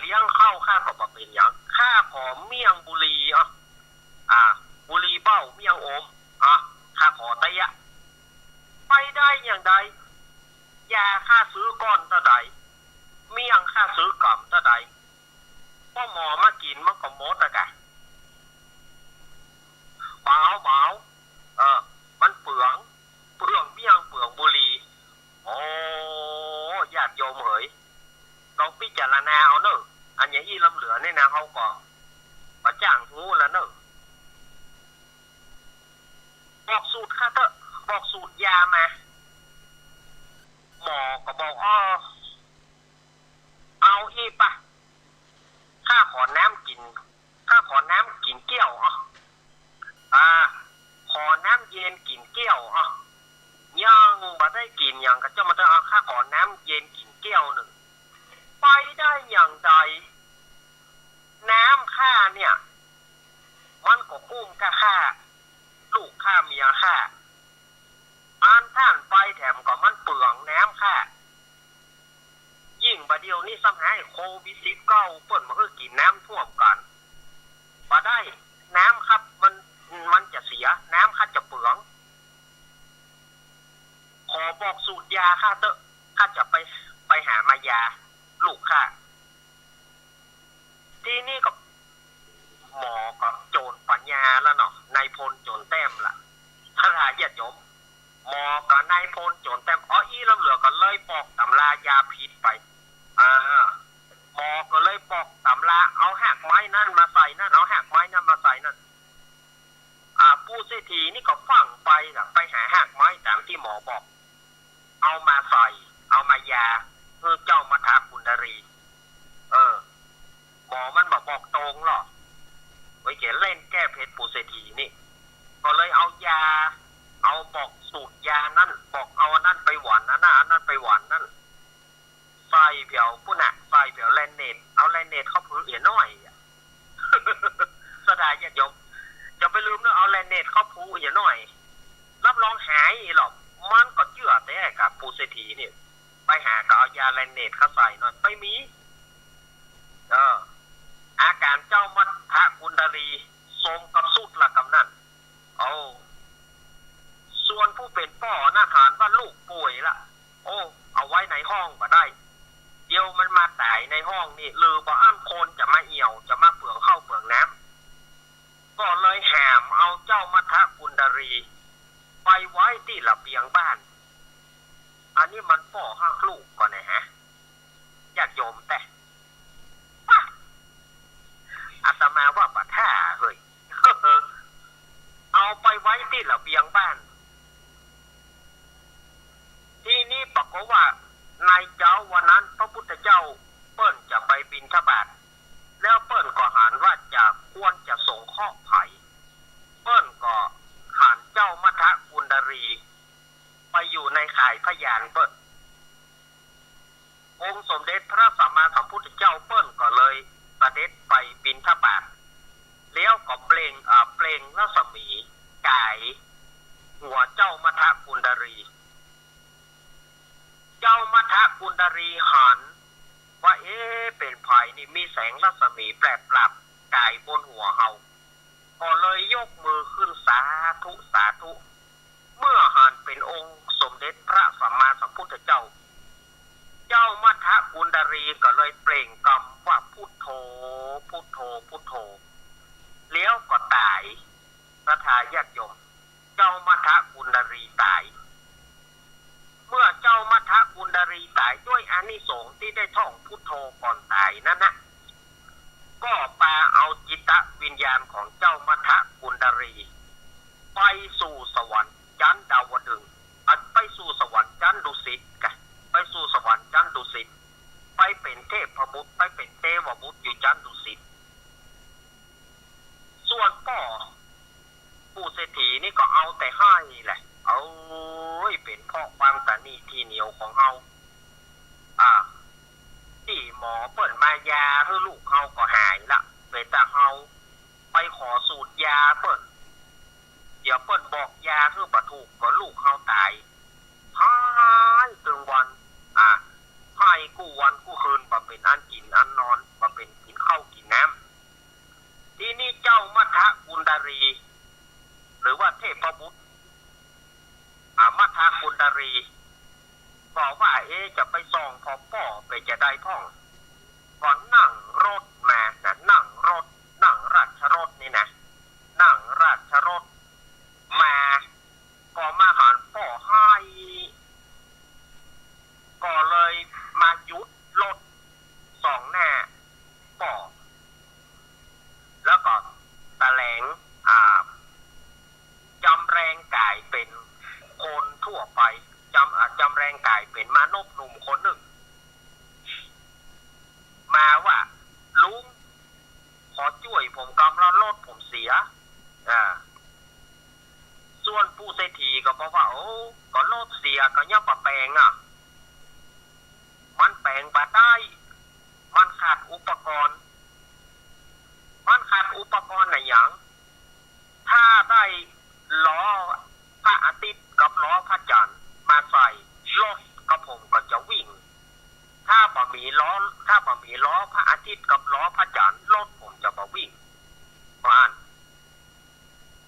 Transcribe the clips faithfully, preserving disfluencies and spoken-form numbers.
เลี้ยงเข้าข้าก็บ่เป๋นหยัง ข้าขอเมี่ยงบุหรี่ อ่ะ อ่า บุหรี่เบ้าเมี่ยงอม อ่ะ ข้าขอเต๊อะ ไปได้อย่างใด ยาข้าซื้อก้อนเต้าใด เมี่ยงข้าซื้อก๋ำเต้าใด ป้อหมอมากิ๋นมันก็หมดอะกะ บ่เอา บ่เอา เออ มันเปลือง เปลืองเมี่ยง เปลืองบุหรี่ โอ้ ญาติโยมเหย ลองพิจารณาเอาเน่อ อันอย่างอี้ล้ำเหลือนี่นะ เฮาก็บ่จ้างฮู้ละเน่อ บอกสูตรข้าเต๊อะ บอกสูตรยามา หมอก็บอก อ้อ เอาอี้ปะ ข้าขอน้ำกิ๋น ข้าขอน้ำกิ๋นแก้ว อ้อ อ่า ขอน้ำเย็นกิ๋นแก้ว อ้อ ยังบ่ได้กิ๋นหยังก่อเจ้ามาเต๊อะ อ้อ ข้าขอน้ำเย็นกิ๋นแก้วนึ่ง ไปได้อย่างใด น้ำข้าเนี่ย มันก็กุ้มก้าข้า ลูกข้าเมียข้า อันต้านไปแถมก็มันเปลืองน้ำข้า ยิ่งบ่าเดี่ยวนี้ซ้ำหายโควิดสิบเก้า เปิ้นบ่หื้อกิ๋นน้ำท่วมกั๋น บ่ได้ น้ำข้ามัน มันจะเสีย น้ำข้าจะเปลือง ขอบอกสูตรยาข้าเต๊อะ ข้าจะไป ไปหามายาลูกข้า ทีนี้ก็ หมอก็โจ๋นปั๋ญญาแล้วเนาะ นายพลโจ๋นแต้มละ ศรัทธาญาติโยม หมอกับนายพลโจ๋นแต้ม อ้อ อี้ล้ำเหลือก็เลยบอกต๋ำรายาผิดไป อ่า หมอก็เลยบอกต๋ำรา เอาฮากไม้นั่นมาใส่นั่น เอาฮากไม้นั่นมาใส่นั่น อ่า ปู่เศรษฐีนี่ก็ฟั่งไปล่ะ ไปหาฮากไม้ต๋ามตี้หมอบอก เอามาใส่ เอามายา หื้อเจ้ามัทธกุณฑลี เออ หมอมันบ่บอกตรงหรอก ไว้เก๋เล่นแก้เผ็ดปู่เศรษฐีนี่ ก็เลยเอายา เอาบอกสูตรยานั่น บอกเอาอันนั้นไปหว่านอันนั้น อันนั้นไปหว่านนั่น ใส่แผวปู๊นน่ะ ใส่แผวแลนเนต เอาแลนเนตเข้าพื้นเอียน้อยอะ ศรัทธาญาติโยม อย่าไปลืมเน่อ เอาแลนเนตเข้าพื้นเอียน้อย รับรองหายหรอก มันก็เจื้อแต๊กับปู่เศรษฐีนี่ ไปหาก็เอายาแลนเนตเข้าใส่หน่อย ไปมี เออ อาก๋านเจ้ามัทธกุณฑลีสมกับสุดละกำนั้น โอ้ ส่วนผู้เป๋นป้อน่ะหันว่าลูกป่วยละ โอ้ เอาไว้ในห้องบ่ได้ เดี๋ยวมันมาต๋ายในห้องนี่ หรือบ่อั้นคนจะมาเอี่ยว จะมาเปืองข้าวเปืองน้ำ ก็เลยหามเอาเจ้ามัทธกุณฑลีไปไว้ตี้ระเบียงบ้าน อันนี้มันป้อฮักลูกก่อแหนะ ญาติโยมแต๊ ปะ อาตมาว่าบ่ถ้าเฮ้ย เอาไปไว้ตี้ระเบียงบ้าน ทีนี้ปรากฏว่าในเจ๊าวันนั้นพระพุทธเจ้าเปิ้นจะไปบิณฑบาต แล้วเปิ้นก็หันว่าจะควรจะสงเคราะห์ใผ เปิ้นก็หันเจ้ามัทธกุณฑลีไปอยู่ในข่ายพยานเปิ้น องค์สมเด็จพระสัมมาสัมพุทธเจ้าเปิ้นก็เลยเสด็จไปบิณฑบาต แล้วก็เปล่ง เอ่อ เปล่งรัศมีก๋ายหัวเจ้ามัทธกุณฑลี เจ้ามัทธกุณฑลีหันว่า เอ๊ะ เป๋นใผนี่มีแสงรัศมีแปรบๆ ก๋ายบนหัวเฮา ก็เลยยกมือขึ้นสาธุ สาธุ เมื่อหันเป๋นองค์สมเด็จพระสัมมาสัมพุทธเจ้า เจ้ามัทธกุณฑลีก็เลยเปล่งกำว่าพุทโธ พุทโธ พุทโธ แล้วก็ต๋าย ศรัทธาญาติโยม เจ้ามัทธกุณฑลีต๋าย เมื่อเจ้ามัทธกุณฑลีต๋ายด้วยอานิสงส์ตี้ได้ท่องพุทโธก่อนต๋ายนั้นนะ ก็ปาเอาจิตวิญญาณของเจ้ามัทธกุณฑลีไปสู่สวรรค์จั๊นดาวดึงส์ อ่ะ ไปสู่สวรรค์จั๊นดุสิตกะ ไปสู่สวรรค์จั๊นดุสิต ไปเป๋นเทพบุตร ไปเป๋นเตวบุตรอยู่จั๊นดุสิต ส่วนป้อปู่เศรษฐีนี่ก็เอาแต่ไห้แหละ เอ้ย เป๋นเพราะความตระหนี่ทีเหนียวของเฮา อ่า ตี้หมอเปิ้นมายาหื้อลูกเฮาก็หายละ เป๋นแต่เฮาไปขอสูตรยาเปิ้น เดี๋ยวเปิ้นบอกยาหื้อบ่ถูกก็ลูกเฮาต๋าย ไห้ตึงวัน อ่า ไห้กู้วันกู้คืน บ่เป๋นอันกิ๋นอันนอน บ่ จะได้พ่อง ก็นั่งรถมานะ นั่งรถ นั่งราชรถนี่นะ นั่งราชรถมา ก็มาหันป้อไห้ ก็เลยมาหยุดรถส่องหน้าป้อ แล้วก็แสดง อ่า จำแรงก๋ายเป๋นคนทั่วไป จำ อ่า จำแรงก๋ายเป๋นมนุษย์หนุ่มคนนึ่ง มาว่า ลุง ขอจ้วยผมกำละ รถผมเสีย อ่า ส่วนปู่เศรษฐีก็บอกว่า โอ้ ก็รถเสียก็ยังบ่แป๋งอะ มันแป๋งบ่ได้ มันขาดอุปกรณ์ มันขาดอุปกรณ์อะหยัง ถ้าได้ล้อพระอาทิตย์กับล้อพระจันทร์มาใส่ รถกับผมก็จะวิ่ง ถ้าบ่มีล้อ ถ้าบ่มีล้อพระอาทิตย์กับล้อพระจันทร์ รถผมจะบ่วิ่ง ว่าอั้น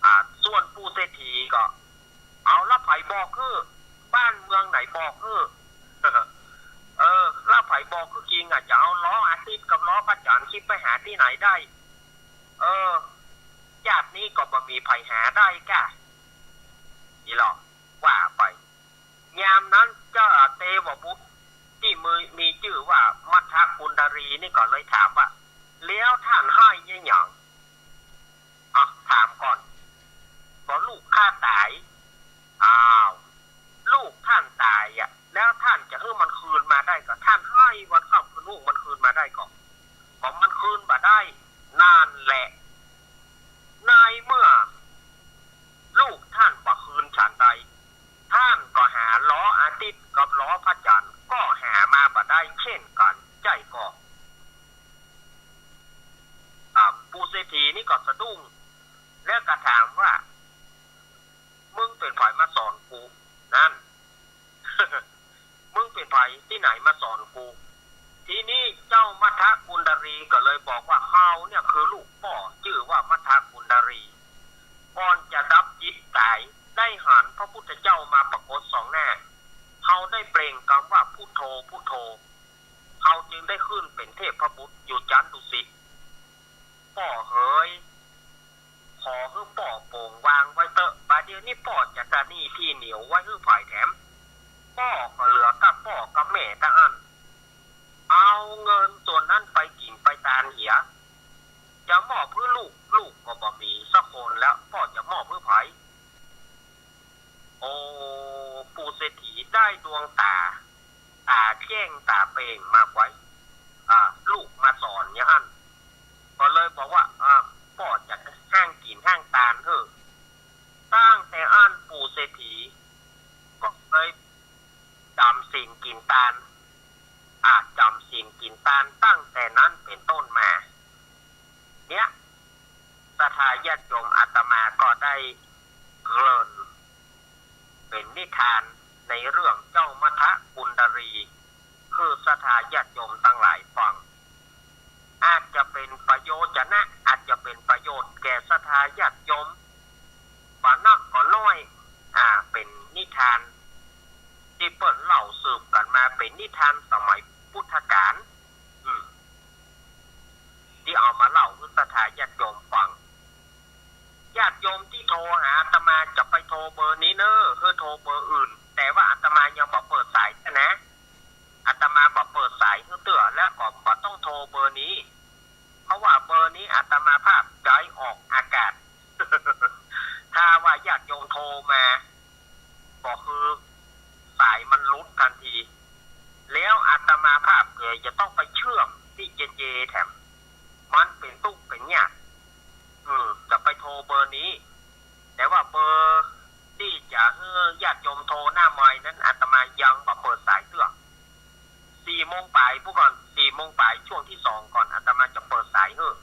อ่า ส่วนปู่เศรษฐีก็ เอาละ ใผบอกหื้อ บ้านเมืองไหนบอกหื้อ เออ ละใผบอกหื้อจริงอะ จะเอาล้ออาทิตย์กับล้อพระจันทร์ จะไปหาตี้ไหนได้ เออ จาตินี้ก็บ่มีใผหาได้ก้า นี่หรอ ว่าไป ยามนั้นเจ้าเตวบุตรตี้มี มีจื้อว่ามัทธกุณฑรีนี่ก็เลยถามว่า แล้วท่านไห้เยียะหยัง อ่ะ ถามก่อน ก็ลูกข้าต๋าย อ้าว ลูกท่านต๋ายอะ แล้วท่านจะหื้อมันคืนมาได้ก่อ ท่านไห้วันค่ำคืนรุ่งมันคืนมาได้ก่อ ก็มันคืนบ่ได้ นั่นแหละ ในเมื่อลูกท่านบ่คืนฉันใด ท่านก็หาล้ออาทิตย์กับล้อพระจันทร์ก็หามาบ่ได้เช่นกั๋น ใจ้ก่อ อ่า ปู่เศรษฐีนี่ก็สะดุ้ง แล้วก็ถามว่า มึงเป๋นใผมาสอนกู นั่น มึงเป๋นใผตี้ไหนมาสอนกู ทีนี้เจ้ามัทธกุณฑรีก็เลยบอกว่า เฮาเนี่ยคือลูกป้อ จื้อว่ามัทธกุณฑรี ก่อนจะดับจิตต๋าย ได้หันพระพุทธเจ้ามาปรากฏส่องหน้า เฮาได้เปล่งกำว่า พุทโธ พุทโธ เฮาจึงได้ขึ้นเป๋นเทพบุตรอยู่จั๊นดุสิต ป้อเหย ขอหื้อป้อโป๋งวางไว้เต๊อะ บ่าเดี่ยวนี้ป้อจะตระหนี้ตี้เหนียวไว้หื้อใผแถม ป้อก็เหลือก้าป้อกับแม่ตะอั้น เอาเงินส่วนนั้นไปกิ๋นไปตานเหีย จะมอบหื้อลูก ลูกก็บ่มีสักคนแล้ว ป้อจะมอบหื้อใผ โอ้ ปู่เศรษฐีได้ดวงต๋า ต๋าแจ้งต๋าเปล่งมาไว้ อ่า ลูกมาสอนอย่างอั้น ก็เลยบอกว่า อ่า ป้อจะห้างกิ๋นห้างตานหื้อ ตั้งแต่อั้นปู่เศรษฐีก็เลยจ๋ำศีลกิ๋นตาน อ่า จ๋ำศีลกิ๋นตานตั้งแต่นั้นเป๋นต้นมา เนี่ย ศรัทธาญาติโยม อาตมาก็ได้เกริ่นเป๋นนิทานในเรื่องเจ้ามัทธกุณฑรี คือศรัทธาญาติโยมตังหลายฟัง อาจจะเป๋นประโยชน์นะ อาจจะเป๋นประโยชน์แก่ศรัทธาญาติโยม บ่นักก็น้อย อ่า เป๋นนิทานตี้เปิ้นเล่าสืบกั๋นมา เป๋นนิทานสมัยพุทธกาล อืม ตี้เอามาเล่าหื้อศรัทธาญาติโยมฟัง ญาติโยมตี้โทรหาอาตมาจะไปโทรเบอร์นี้เน่อ หื้อโทรเบอร์อื่น แต่ว่าอาตมายังบ่เปิดสายนะ อาตมาบ่เปิดสายหื้อเตื้อ และก็บ่ต้องโทรเบอร์นี้ เพราะว่าเบอร์นี้อาตมาภาพใจ๊ออกอากาศ ถ้าว่าญาติโยมโทรมา ก็คือสายมันหลุดตันที แล้วอาตมาภาพก็จะต้องไปเชื่อมตี้เจเจแถม มันเป๋นตุ๊กเป๋นยาก อืม จะไปโทรเบอร์นี้ แต่ว่าเบอร์ตี้จะหื้อญาติโยมโทรหน้าไมค์นั้น อาตมายังบ่เปิดสายเตื้อ สี่โมงป๋ายปู้ก่อน สี่โมงป๋ายช่วงตี้สองก่อน อาตมาจะเปิดสายหื้อ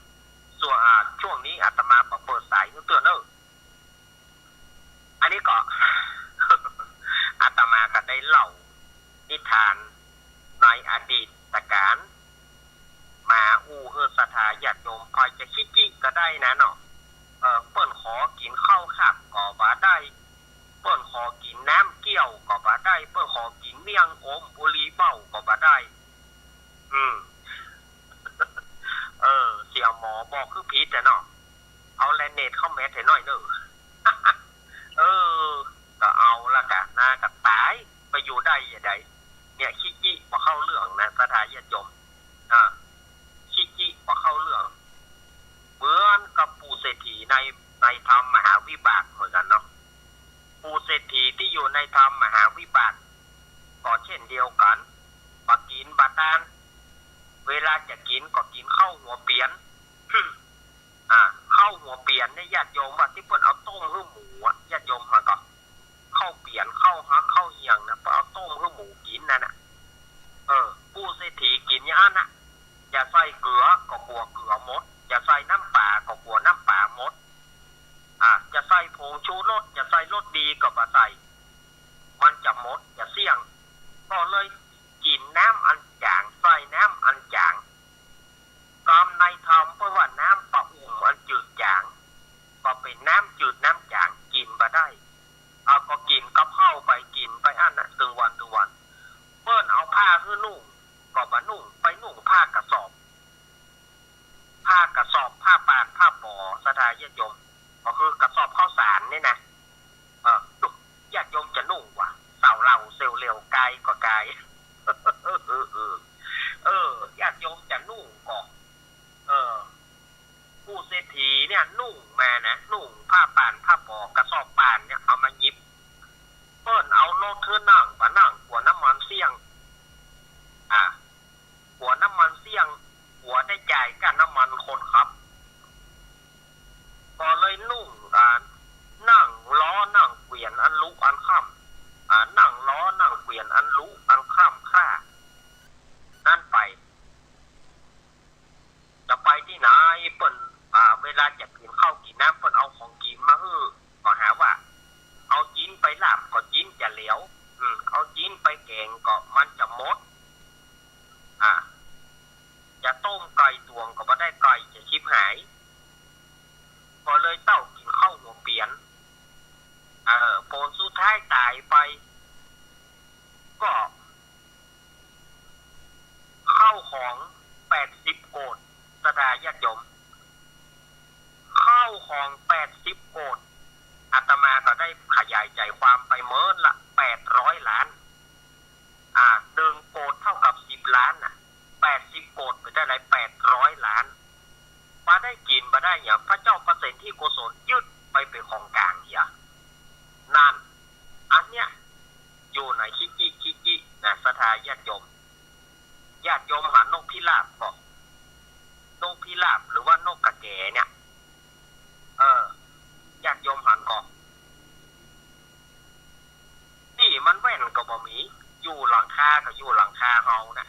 ส่วน อ่า ช่วงนี้อาตมาบ่เปิดสายหื้อเตื้อเน่อ อันนี้ก็ อาตมาก็ได้เล่านิทานในอดีตกาล มาอู้หื้อศรัทธาญาติโยม ใผจะคิดจิก็ได้นะเนาะ เออ เปิ้นขอกิ๋นข้าวขับก็บ่ได้ เปิ้นขอกิ๋นน้ำเกี้ยวก็บ่ได้ เปิ้นขอกิ๋นเมี่ยงอมบุหรี่เบ้าก็บ่ได้ อืม เออ เสี่ยหมอบอกคือผิดอะเนาะ เอาแลเนตเข้าแมสให้หน่อยเน่อ เออ ก็เอาละกะนะ ก็ต๋าย ไปอยู่ได้จะใด เนี่ย ขี้จิบ่เข้าเรื่องนะ ศรัทธาญาติโยม อ่า ขี้จิบ่เข้าเรื่อง เหมือนกับปู่เศรษฐีใน ในธรรมมหาวิบากเหมือนกั๋นเนาะ ปู่เศรษฐีตี้อยู่ในธรรมมหาวิบาก ก็เช่นเดียวกั๋น บ่กิ๋นบ่ตาน เวลาจะกิ๋นก็กิ๋นข้าวหัวเปียน อ่า ข้าวหัวเปียนเนี่ย ญาติโยมว่าตี้เปิ้นเอาต้มหื้อหมูอะ ญาติโยมหันก่อ ข้าวเปียน ข้าวฮัก ข้าวเหี่ยงนะ เปิ้นเอาต้มหื้อหมูกิ๋นนั่นน่ะ เออ ปู่เศรษฐีกิ๋นอย่างนั้นน่ะ จะใส่เกลือก็กั๋วเกลือหมด จะใส่น้ำป๋าก็กั๋วน้ำป๋าหมด อ่า จะใส่ผงชูรส จะใส่รสดีก็บ่ใส่ มันจะหมด จะเสี้ยง ก็เลยกิ๋นน้ำอันจ๋าง ใส่น้ำอันจ๋าง กำในธรรมเปิ้นว่าน้ำปะอุ่มอันจืดจ๋าง ก็เป๋นน้ำจืดน้ำจ๋าง กิ๋นบ่ได้ เอาก็กิ๋นกับข้าวไป กิ๋นไปอั้นน่ะ ตึงวันตึงวัน เปิ้นเอาผ้าหื้อนุ่ง ก็บ่นุ่ง ไปนุ่งผ้ากระสอบ ผ้ากระสอบ ผ้าป่าน ผ้าป๋อ ศรัทธาญาติโยม ก็คือกระสอบข้าวสารนี่นะ เออ ญาติโยมจะนุ่งวะ เซาเหล่าเซลเหลวกายก็กาย เออ เออ เออ เออ ญาติโยมจะนุ่งก็ เออ ปู่เศรษฐีเนี่ยนุ่งมานะ นุ่งผ้าป่าน ผ้าป๋อ กระสอบป่านเนี่ย เอามาหยิบ เปิ้นเอารถหื้อนั่ง บ่นั่ง กั๋วน้ำมันเสี้ยง อ่า กั๋วน้ำมันเสี้ยง กั๋วได้จ่ายก้าน้ำมันคนขับ ก็เลยนุ่ง อ่า นั่งล้อนั่งเกวียนอันลุอันค่ำ อ่า นั่งล้อนั่งเกวียนอันลุอันค่ำคร่า นั้นไป จะไปตี้ไหน เปิ้น อ่า เวลาจะกิ๋นข้าวกิ๋นน้ำ เปิ้นเอาของกิ๋นมาหื้อ ก็หาว่า เอาจิ๊นไปลาบก็จิ๊นจะเหลว อืม เอาจิ๊นไปแก๋งก็มันจะหมด อ่า จะต้มไก่ตวงก็บ่ได้ไก่ จะฉิบหาย ก็เลยเต้ากิ๋นข้าวหัวเปียน เออ ผลสุดท้ายต๋ายไป ก็ ข้าวของแปดสิบโกด ศรัทธาญาติโยม ข้าวของแปดสิบโกด อาตมาก็ได้ขยายใจ๋ความไปเมินละ แปดร้อยล้าน อ่า หนึ่งโกดเท่ากับสิบล้านน่ะ แปดสิบโกดเป๋นเต้าใด แปดร้อยล้าน บ่ได้กิ๋นบ่ได้หยัง พระเจ้าประสิทธิโกศลยึดไปเป๋นของก๋างเหีย นั่น อันเนี้ย อยู่ในขี้จิขี้จินะ ศรัทธาญาติโยม ญาติโยมหันนกพิราบก่อ นกพิราบหรือว่านกกระแจเนี่ย เออ ญาติโยมหันก่อ ตี้มันแว่นก็บ่มี อยู่หลังคาก็อยู่หลังคาเฮาน่ะ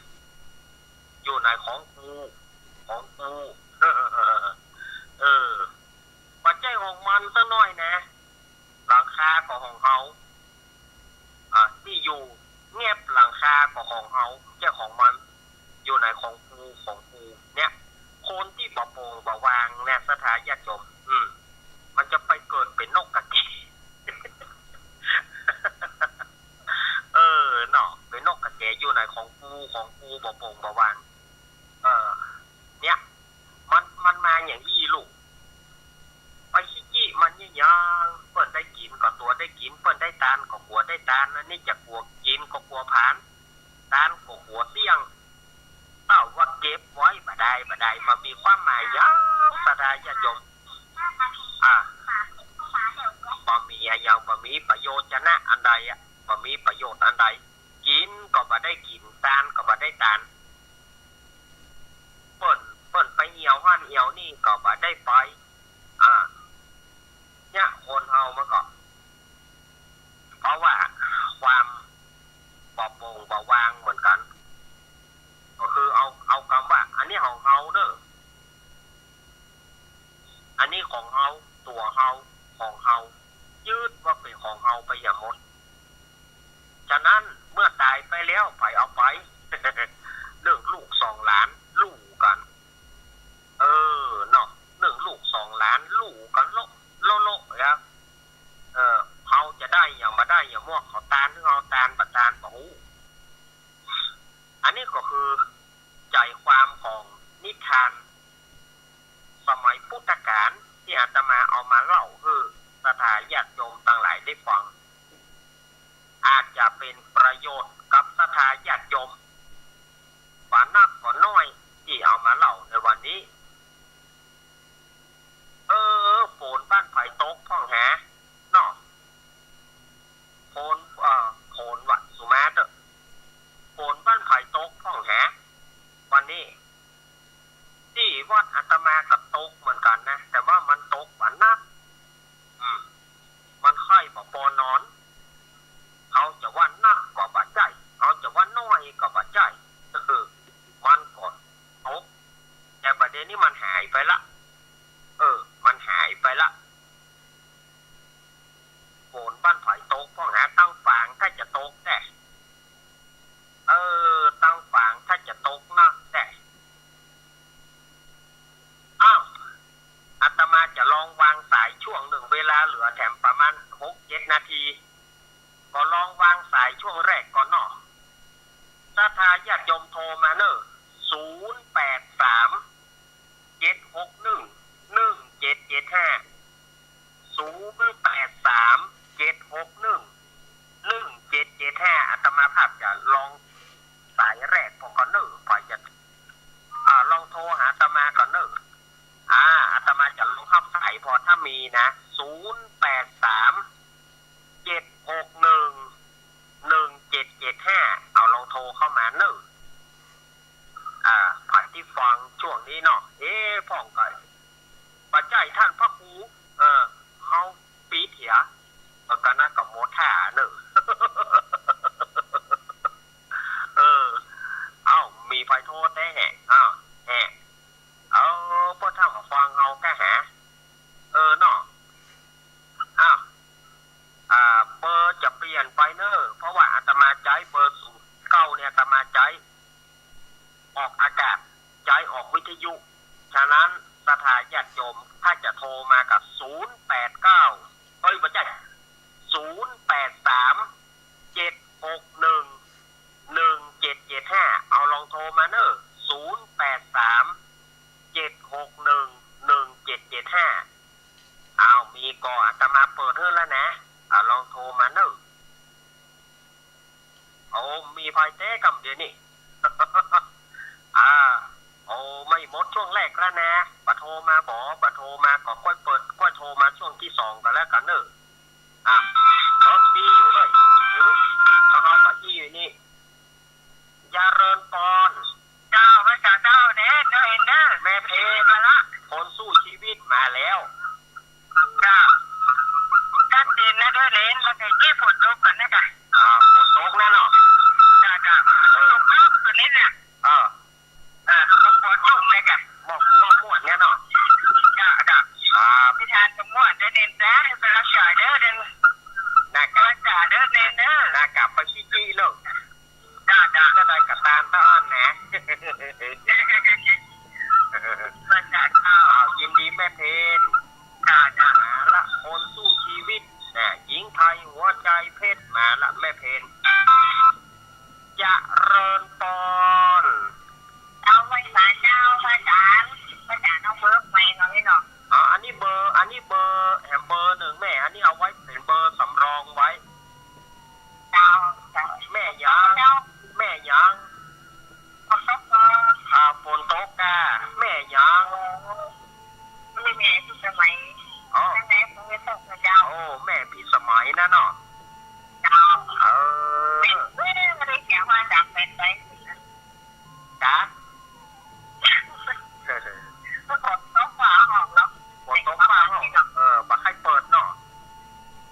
อยู่ในของกู ของกู เออ บ่ใจ้ของมันสักหน้อยนะ หลังคาก็ของเฮา อ่า ตี้อยู่แงบหลังคาก็ของเฮา บ่ใจ้ของมัน อยู่ในของกู ของกู เนี่ย คนตี้บ่โป่งบ่วางเนี่ย ศรัทธาญาติโยม อืม มันจะไปเกิดเป๋นนกกระแจ เออ เนาะ เป๋นนกกระแจ อยู่ในของกู ของกู บ่โป่งบ่วาง เออ เนี่ย มัน มันมาอย่างอี้ลูก ไปขี้จิมันเนี่ยยัง เปิ้นได้กิ๋นก็ตั๋วได้กิ๋น เปิ้นได้ตานก็กั๋วได้ตาน อันนี้จะกั๋วกิ๋นก็กั๋วผลาญ ตานก็กั๋วเสี้ยง เต้าว่าเก็บไว้บ่ได้ บ่ได้ บ่มีความหมายหยัง ศรัทธาญาติโยม อ่า บ่มีอะหยัง บ่มีประโยชน์จะนะอันใดอะ บ่มีประโยชน์อันใด กิ๋นก็บ่ได้กิ๋น ตานก็บ่ได้ตาน เปิ้น เปิ้นไปเอี่ยวหั้นเอี่ยวนี่ก็บ่ได้ไป อ่า เนี่ย คนเฮามันก็ เพราะว่าความบ่โป่งบ่วางเหมือนกั๋น ก็คือเอา เอากำว่า อันนี้ของเฮาเน่อ อันนี้ของเฮา ตั๋วเฮา ของเฮา ยึดว่าเป๋นของเฮาไปอย่างหมด ฉะนั้นเมื่อต๋ายไปแล้ว ใผเอาไป นึ่งลูกสองหลาน ลู่กั๋น เออ เนาะ นึ่งลูกสองหลาน ลู่กั๋นโละ โละ โละ เนี่ย เออ เฮาจะได้หยังบ่ได้หยัง หมวกเขาตาน หรือเฮาตานบ่ตาน บ่ฮู้ อันนี้ก็คือ จ เอามาเล่าหื้อศรัทธาญาติโยมตังหลายได้ฟัง อาจจะเป๋นประโยชน์กับศรัทธาญาติโยม บ่นักก็น้อย ตี้เอามาเล่าในวันนี้ เออ ฝนบ้านใผตกพ่องแห เนาะ ฝน เอ่อ ฝนวะ สุมาเต๊อะ ฝนบ้านใผตกพ่องแห วันนี้ ตี้วัดอาตมาก็ตกเหมือนกั๋นนะ แต่ว่ามันตกบ่นัก อืม มันใค่บ่ปอนอน เฮาจะว่านักก็บ่ใจ้ เฮาจะว่าน้อยก็บ่ใจ้ เออ มันก็ตก แต่บ่าเดี่ยวนี้มันหายไปละ เออ มันหายไปละ ฝนบ้านใผตกพ่องแห ตังฝางถ้าจะตกแต๊ เออ ตังฝางถ้าจะตกนักแต๊ อ้าว อาตมาจะลองวางสายช่วงนึ่ง เวลาเหลือแถมประมาณหกเจ็ดนาที ก็ลองวางสายช่วงแรกก่อนเนาะ ศรัทธาญาติโยมโทรมาเน่อ ศูนย์แปดสาม เจ็ดหกหนึ่ง หนึ่งเจ็ดเจ็ดห้า ศูนย์แปดสาม เจ็ดหกหนึ่ง หนึ่งเจ็ดเจ็ดห้า อาตมาภาพจะลองสายแรกพอก่อนเน่อ พอจะ อ่า ลองโทรหาอาตมาก่อนเน่อ อ่า อาตมาจะลองฮับสายพอถ้ามีนะ ศูนย์แปดสาม เจ็ดหกหนึ่ง หนึ่งเจ็ดเจ็ดห้า เอาลองโทรเข้ามาเน่อ อ่า ใผตี้ฟังช่วงนี้เนาะ เอ๊ะ พ่องก็ บ่ใจ้ต้านพระครู เออ เฮาปี๋เถีย เออ ก็น่าก็โมท่าเน่อ เออ เอ้า มีใผโทรแต๊แหะ อ้าว แหะ เออ เปิ้นถ้าบ่ฟังเฮาก็หา เออ เนาะ อ้าว อ่า เบอร์จะเปลี่ยนไปเน่อ เพราะว่าอาตมาใจ๊เบอร์ศูนย์เก้าเนี่ย อาตมาใจ๊ออกอากาศ ใจ๊ออกวิทยุ ฉะนั้นศรัทธาญาติโยมถ้าจะโทรมาก็ ศูนย์แปดเก้า เอ้ย บ่ใจ้ ศูนย์แปดสาม เจ็ดหกหนึ่ง หนึ่งเจ็ดเจ็ดห้า เอาลองโทรมาเน่อ ศูนย์แปดสาม เจ็ดหกหนึ่ง หนึ่งเจ็ดเจ็ดห้า อ้าว มีก่ออาตมาเปิดหื้อแล้วนะ อ่า ลองโทรมาเน่อ โอ้ มีใผแต๊ก่ำเดี่ยวนี้ อ่า โอ้ ไม่หมดช่วงแรกแล้วนะ บ่โทรมาบ่ บ่โทรมาก็ก้อยเปิด ก้อยโทรมาช่วงตี้สองก็แล้วกั๋นเน่อ อ่ะ เออ มีอยู่เว้ย หือ เขาเอาไปอี้อยู่นี่ เจริญปอน เจ้า พระเจ้า เจ้า เน้น เน้น เน้น แม่เพญ มาละ คนสู้ชีวิตมาแล้ว เจ้า ชัดเจนนะเด้อ เน้น มันจะกี้ฝนตกก่อนนะจ๊ะ อ่า ฝนตกนะเนาะ เจ้า เจ้า เออ ฝนตกเนาะ ตัวนี้เนี่ย เออ เออ ก็ปวดจุกเลยกะ หมอก หมอกม่วนเนี่ยเนาะ จ้ะ จ้ะ ครับ พิธานก็ม่วนเด้อเน้นจ้า เป็นรักษาเด้อเน้น น่ากะ รักษาเด้อเน้นเด้อ น่ากะไปขี้จี้เนาะ จ้ะ จ้ะ ก็ได้กะตามเต้าอั้นนะ รักษาเจ้า อ้าว ยินดีแม่เพญ จ้ะ จ้ะ มาละ คนสู้ชีวิต น่ะ หญิงไทยหัวใจเพชร มาละแม่เพญ เจริญปอน เจ้า ไหว้สาเจ้า พระอาจารย์ พระอาจารย์เอาเบอร์ใหม่หน่อยเนาะ อ๋อ อันนี้เบอร์ อันนี้เบอร์แหมเบอร์นึ่งแม่ อันนี้เอาไว้เป๋นเบอร์สำรองไว้ เจ้า เจ้า แม่หยัง เจ้า แม่หยัง ฝนตกเนาะ อ่า ฝนตกกะ แม่หยัง โอ้ นี่แม่พิสมัย อ๋อ แม่พิสมัยเจ้า โอ้ แม่พิสมัยนะเนาะ เจ้า เออ แม่ เออ ไม่ได้เสียว่าจากแฟนไป จ๊ะ ฝนตกฟ้าห้องเนาะ ฝนตกฟ้าห้อง เออ บ่ใค่เปิดเนาะ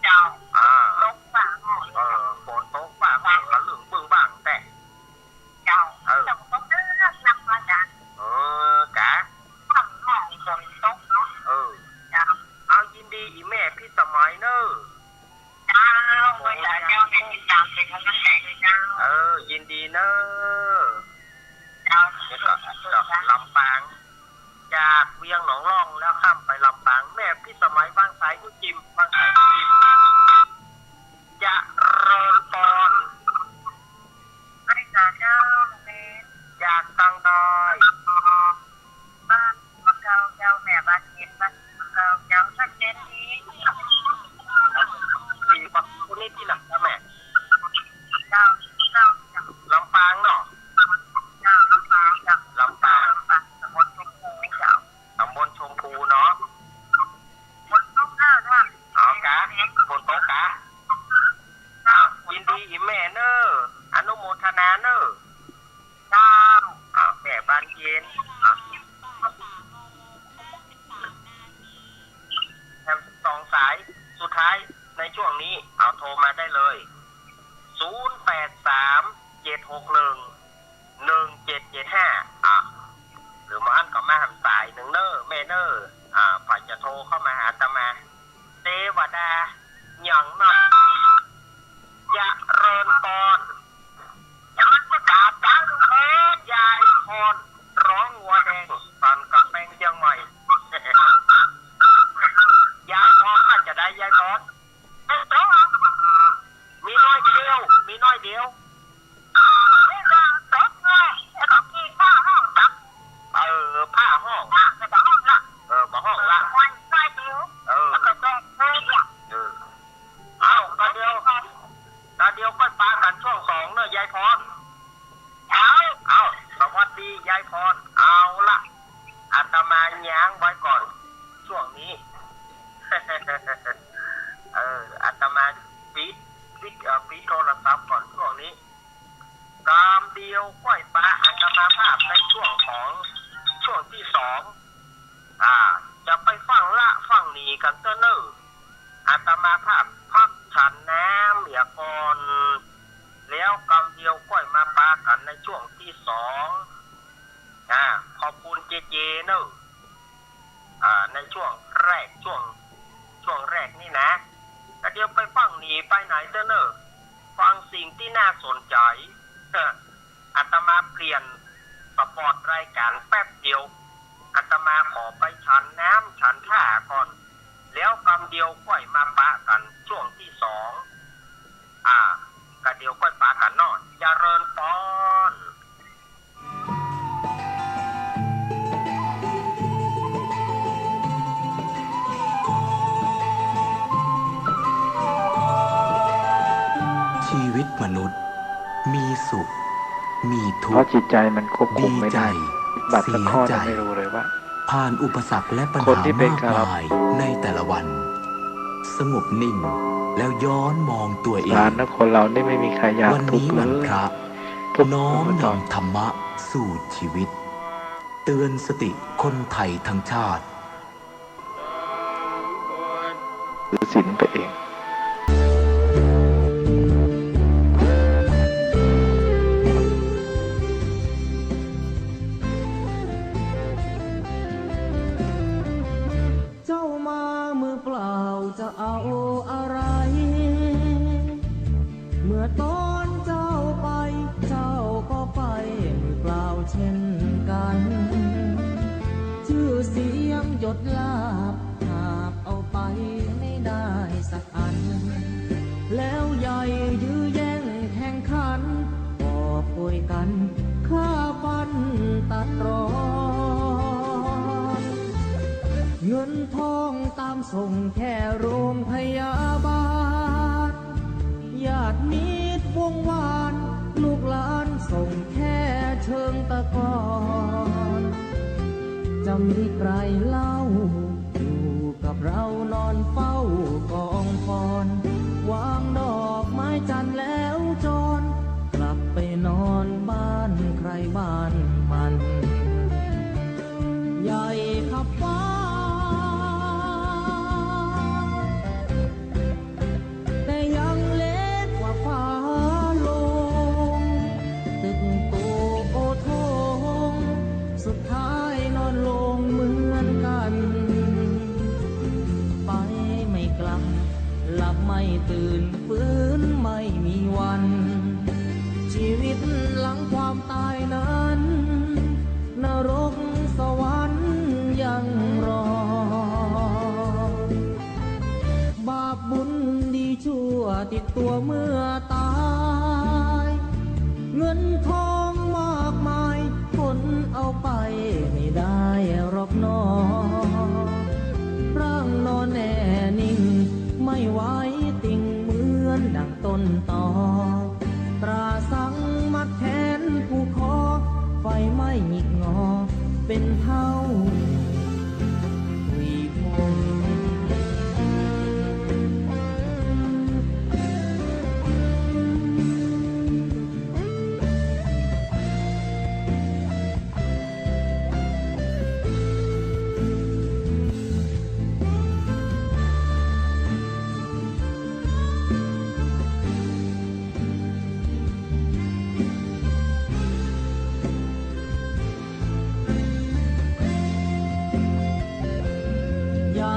เจ้า อ่า ตกฟ้าห้อง เออ ฝนตกฟ้าห้อง กะเรื่องเบิ่งบ้างแต๊ เจ้า เออ เจ้าก็ต้องเลือกนำมาจ้ะ เออ กะ ฟ้าห้องฝนตกเนาะ เออ เจ้า เอา ยินดีอีแม่พิสมัยเน่อ เจ้า ขอเจ้าแม่ติดตามเป็นกำลังใจด้วยเจ้า เออ ยินดีเน่อ เจ้า แล้วก็ เจ้า ลำปาง จากเวียงหนองล่องแล้วข้ามไปลำปาง แม่พิสมัยวางสายกู้จิม วางสายกู้จิม เจริญปอน ไหว้สาเจ้า เน้น จากตังใด บ้านบ่าเก่าเจ้า แม่บ้านเย็น บ้านบ่าเก่าเจ้า ชัดเจ สี่ คนนี้ตี้ไหนจ๊ะแม่ เจ้า เจ้า เจ้า ลำปางเนาะ เจ้า ลำปาง เจ้า ลำปาง ลำปาง ตำบลชมพู เจ้า ตำบลชมพูเนาะ ฝนตกเนอะท่าน อ๋อ กะ ฝนตกกะ เจ้า ยินดีอีกแม่เนอะ อนุโมทนาเนอะ เจ้า อ่า แม่บานเย็น อ่า แถมสองสายสุดท้ายในช่วงนี้ เอาโทรมาได้เลย ศูนย์แปดสาม เจ็ดหกหนึ่ง หนึ่งเจ็ดเจ็ดห้า อ่ะ หรือบ่อั้นก็มาแหมสายนึ่งเน่อแม่เน่อ อ่า ใผจะโทรเข้ามาหาอาตมา เตวดา หยังนั้น เจริญพร นมัสการเจ้าลูกเอ้ย ยายพร ร้องวัวแดง สันกำแพงเจียงใหม่ ยายพรน่าจะได้ ยายพร ไม่ต้อง มีน้อยเดียว มีน้อยเดียว นี่ก็ตกเลย แล้วก็ขี้ข้าห้องตัก เออ ผ้าห้อง ผ้าก็จะห้องละ เออ บ่ห้องละ น้อย น้อยเดียว เออ แล้วก็แบกเลยเนี่ย เออ เอา ตาเดียว ตาเดียวก็ปากั๋นช่วงสองเนอะ ยายพร เอา เอา สวัสดี ยายพร เอาละ อาตมาย้างไว้ก่อน ช่วงนี้ เออ อาตมาปิด ปิด เอ่อ ปิดโทรศัพท์ก่อนช่วงนี้ กำเดียวก้อยปะอาตมาภาพในช่วงของ ช่วงตี้สอง อ่า จะไปฟั่งละฟั่งหนีกั๋นเต๊อะเน่อ อาตมาภาพพักฉันน้ำเหียก่อน แล้วกำเดียวก้อยมาปะกั๋นในช่วงตี้สอง อ่า ขอบคุณเจเจเน่อ อ่า ในช่วงแรก ช่วง ช่วงแรกนี่นะ แล้วเดี๋ยวไปฟั่งหนีไปไหนเต๊อะเน่อ ฟังสิ่งตี้น่าสนใจ๋ เออ อาตมาเปลี่ยนสปอตรายก๋านแป๊บเดียว อาตมาขอไปฉันน้ำฉันท่าก่อน แล้วกำเดียวก้อยมาปะกั๋นช่วงตี้สอง อ่า กำเดียวก้อยปะกั๋นเนาะ เจริญพร ชีวิตมนุษย์มีสุข มีทุกข์ เพราะจิตใจมันควบคุมไม่ได้ ดีใจ บาปสักข้อหนึ่ง เสียใจ ไม่รู้เลยว่า ผ่านอุปสรรคและปัญหา คนที่เป็น มากมาย คารวะ ในแต่ละวัน สงบนิ่ง แล้วย้อนมองตัวเอง หลานนะ คนเรานี่ไม่มีใครอยากทุกข์เลย วันนี้วันพระ ทุกข์ น้อมนำธรรมะสู่ชีวิต เตือนสติคนไทยทั้งชาติ ถือศีลไปเอง เจ้ามามือเปล่าจะเอาอะไร เมื่อตอนเจ้าไป เจ้าก็ไปมือเปล่าเช่นกัน ชื่อเสียงยศลาภ หาบเอาไปไม่ได้สักอัน แล้วใหญ่ยื้อแย่งแข่งขัน กอบโกยกั๋นฆ่าฟันตัดรอน เงินทองตามส่งแค่โรงพยาบาล ญาติมิตรวงวาน ลูกหลานส่งแค่เชิงตะกอน จะมีใครเล่า อยู่กับเรานอนเฝ้ากองฟอน วางดอกไม้จันทร์แล้วจร กลับไปนอนบ้านใครบ้านมัน ใหญ่ขับฟ้า แต่ยังเล็กกว่าฟ้าลง ตึกโตโอโถง สุดท้ายนอนลงเหมือนกัน ไปไม่กลับ หลับไม่ตื่น ฟื้นไม่มีวัน ชีวิตหลังความตายนั้น นรกสวรรค์ยังรอ บาปบุญดีชั่วติดตัวเมื่อตาย เงินทองมากมาย ขนเอาไปไม่ได้หรอกหนอ ร่างนอนแน่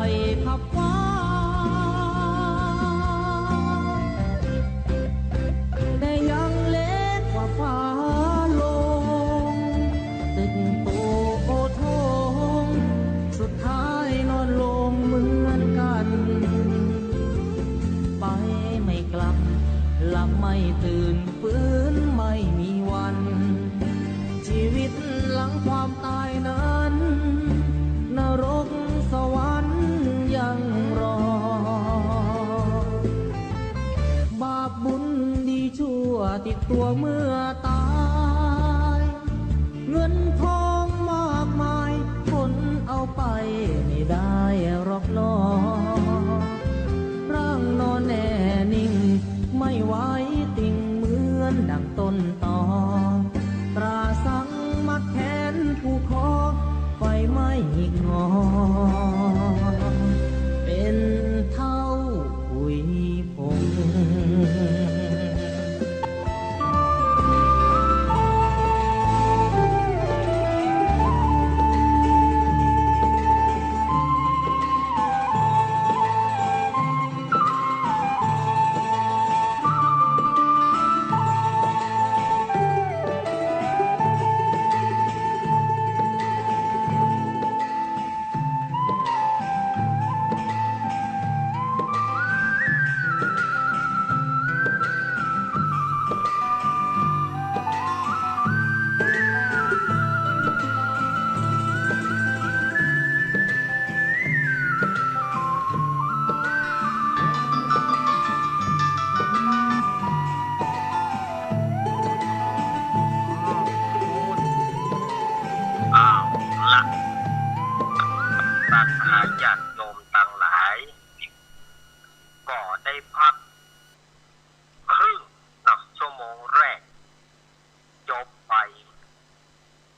ไอ้พับฟ้า แต่ยังเล็กกว่าฟ้าลง ตึกโตโอทง สุดท้ายนอนลงเหมือนกัน ไปไม่กลับ หลับไม่ตื่น ฟื้นไม่มีวัน ชีวิตหลังความตายนั้น นรกสวรรค์ยังรอ บาปบุญดีชั่วติดตัวเมื่อตาย เงินทองมากมาย คนเอาไปไม่ได้หรอกหนอ ร่างนอนแน่นิ่ง ไม่ไหวติ่งเหมือนดังต้นตอ ตราสังมัดแขนผูกคอ ไฟไหม้หงิกงอ เป็นเท่าผุยผง เอาละ ศรัทธาญาติโยมตังหลาย ก็ได้พักครึ่งเนาะ ชั่วโมงแรก จบไป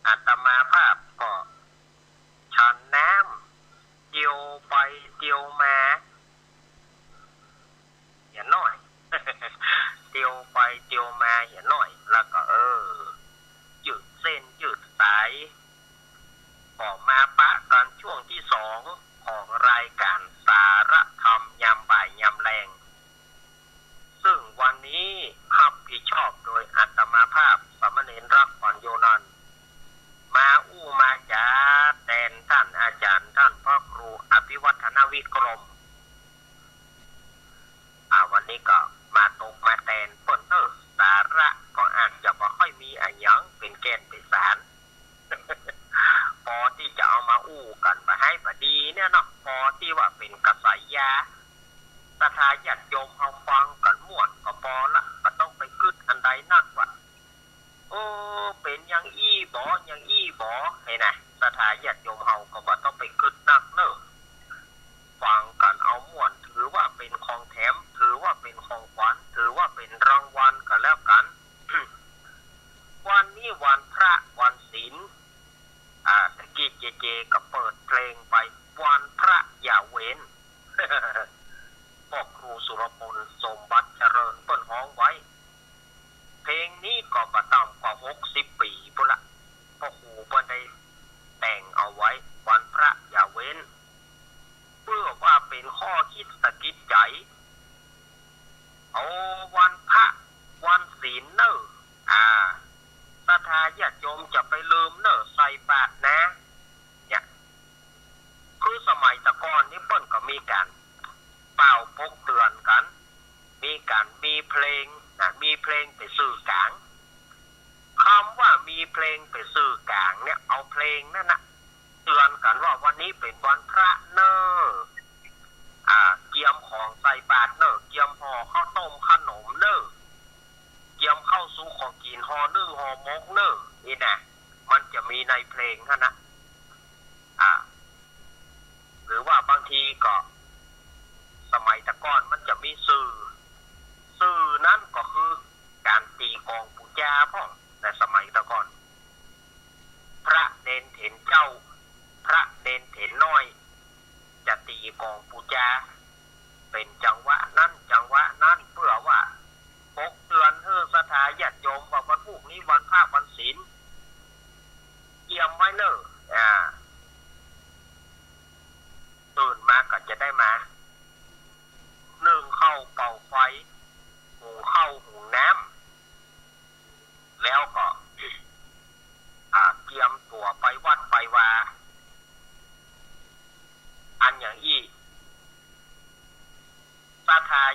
อาตมาภาพก็ฉันน้ำ เตียวไปเตียวมา เหียน้อย เตียวไปเตียวมาเหียน้อย แล้วก็ เออ ยืดเส้นยืดสาย ก็มาปะกันช่วงที่สองของรายการสาระธรรมยามบ่ายยามแลง ซึ่งวันนี้ฮับผิดชอบโดยอาตมาภาพสามเณรรักอ่อนโยนันท์ มาอู้มาจ๋าแตนต้านอาจ๋ารย์ต้านพระครูอภิวัฒนวิกรม อ่า วันนี้ก็มาตกมาแตนเปิ้นเน้อ สาระก็อาจจะบ่ค่อยมีอะหยังเป๋นแก่นเป๋นสาร ปอตี้จะเอามาอู้กั๋นบ่าไห้บ่าดีเนี่ยเนาะ ปอตี้ว่าเป๋นกระแสยา ศรัทธาญาติโยมเฮาฟังกั๋นม่วนก็ปอละ บ่ต้องไปกึ๊ดอันใดนักว่า โอ้ เป๋นอย่างอี้บ่ อย่างอี้บ่ นี่นะ ศรัทธาญาติโยมเฮาก็บ่ต้องไปกึ๊ดนักเน้อ ฟังกั๋นเอาม่วน ถือว่าเป๋นของแถม ถือว่าเป๋นของขวัญ ถือว่าเป๋นรางวัลก็แล้วกั๋น วันนี้วันพระวันศีล อ่า ตะกี้เจเจก็เปิดเพลงไป วันพระอย่าเว้น พ่อครูสุรพล สมบัติเจริญเปิ้นฮ้องไว้ เพลงนี้ก็บ่ต่ำกว่าหกสิบปี๋ปู้นละ พ่อครูเปิ้นได้แต่งเอาไว้ วันพระอย่าเว้น เปื้อว่าเป๋นข้อคิดสะกิดใจ๋ เอาวันพระวันศีลเน้อ อ่า ศรัทธาญาติโยมจะไปลืมเน้อ ใส่บาตรนะ เนี่ย คือสมัยแต่ก่อนนี่เปิ้นก็มีก๋านเป่าปลุกเตื๋อนกั๋น มีก๋าน มีเพลงนะ มีเพลงเป๋นสื่อกลาง กำว่ามีเพลงเป๋นสื่อกลางเนี่ย เอาเพลงนั้นนะเตื๋อนกั๋นว่าวันนี้เป๋นวันพระเน้อ อ่า เกียมของใส่บาตรเน้อ เกียมห่อข้าวต้มขนมเน้อ เกียมข้าวสุกของกิ๋น ห่อนึ่งห่อหมกเน้อ นี่นะ มันจะมีในเพลงหั้นนะ อ่า หรือว่าบางทีก็ สมัยแต่ก่อนมันจะมีสื่อ สื่อนั้นก็คือก๋านตี๋กลองปู๋จาพ่อง ในสมัยแต่ก่อน พระเณรเถรเจ้า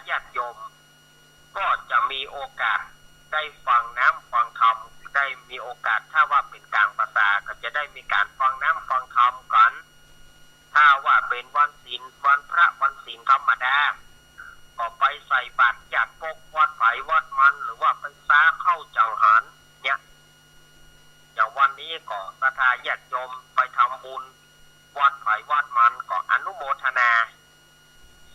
ญาติโยมก็จะมีโอกาสได้ฟังน้ำฟังธรรม ได้มีโอกาส ถ้าว่าเป๋นก๋างพรรษาก็จะได้มีก๋านฟังน้ำฟังธรรมกั๋น ถ้าว่าเป๋นวันศีล วันพระวันศีลธรรมดา ก็ไปใส่บาตรจาดปกวัดใผวัดมัน หรือว่าไปซาเข้าจังหันเนี่ย อย่างวันนี้ก็ศรัทธาญาติโยมไปทำบุญวัดใผวัดมัน ก็อนุโมทนา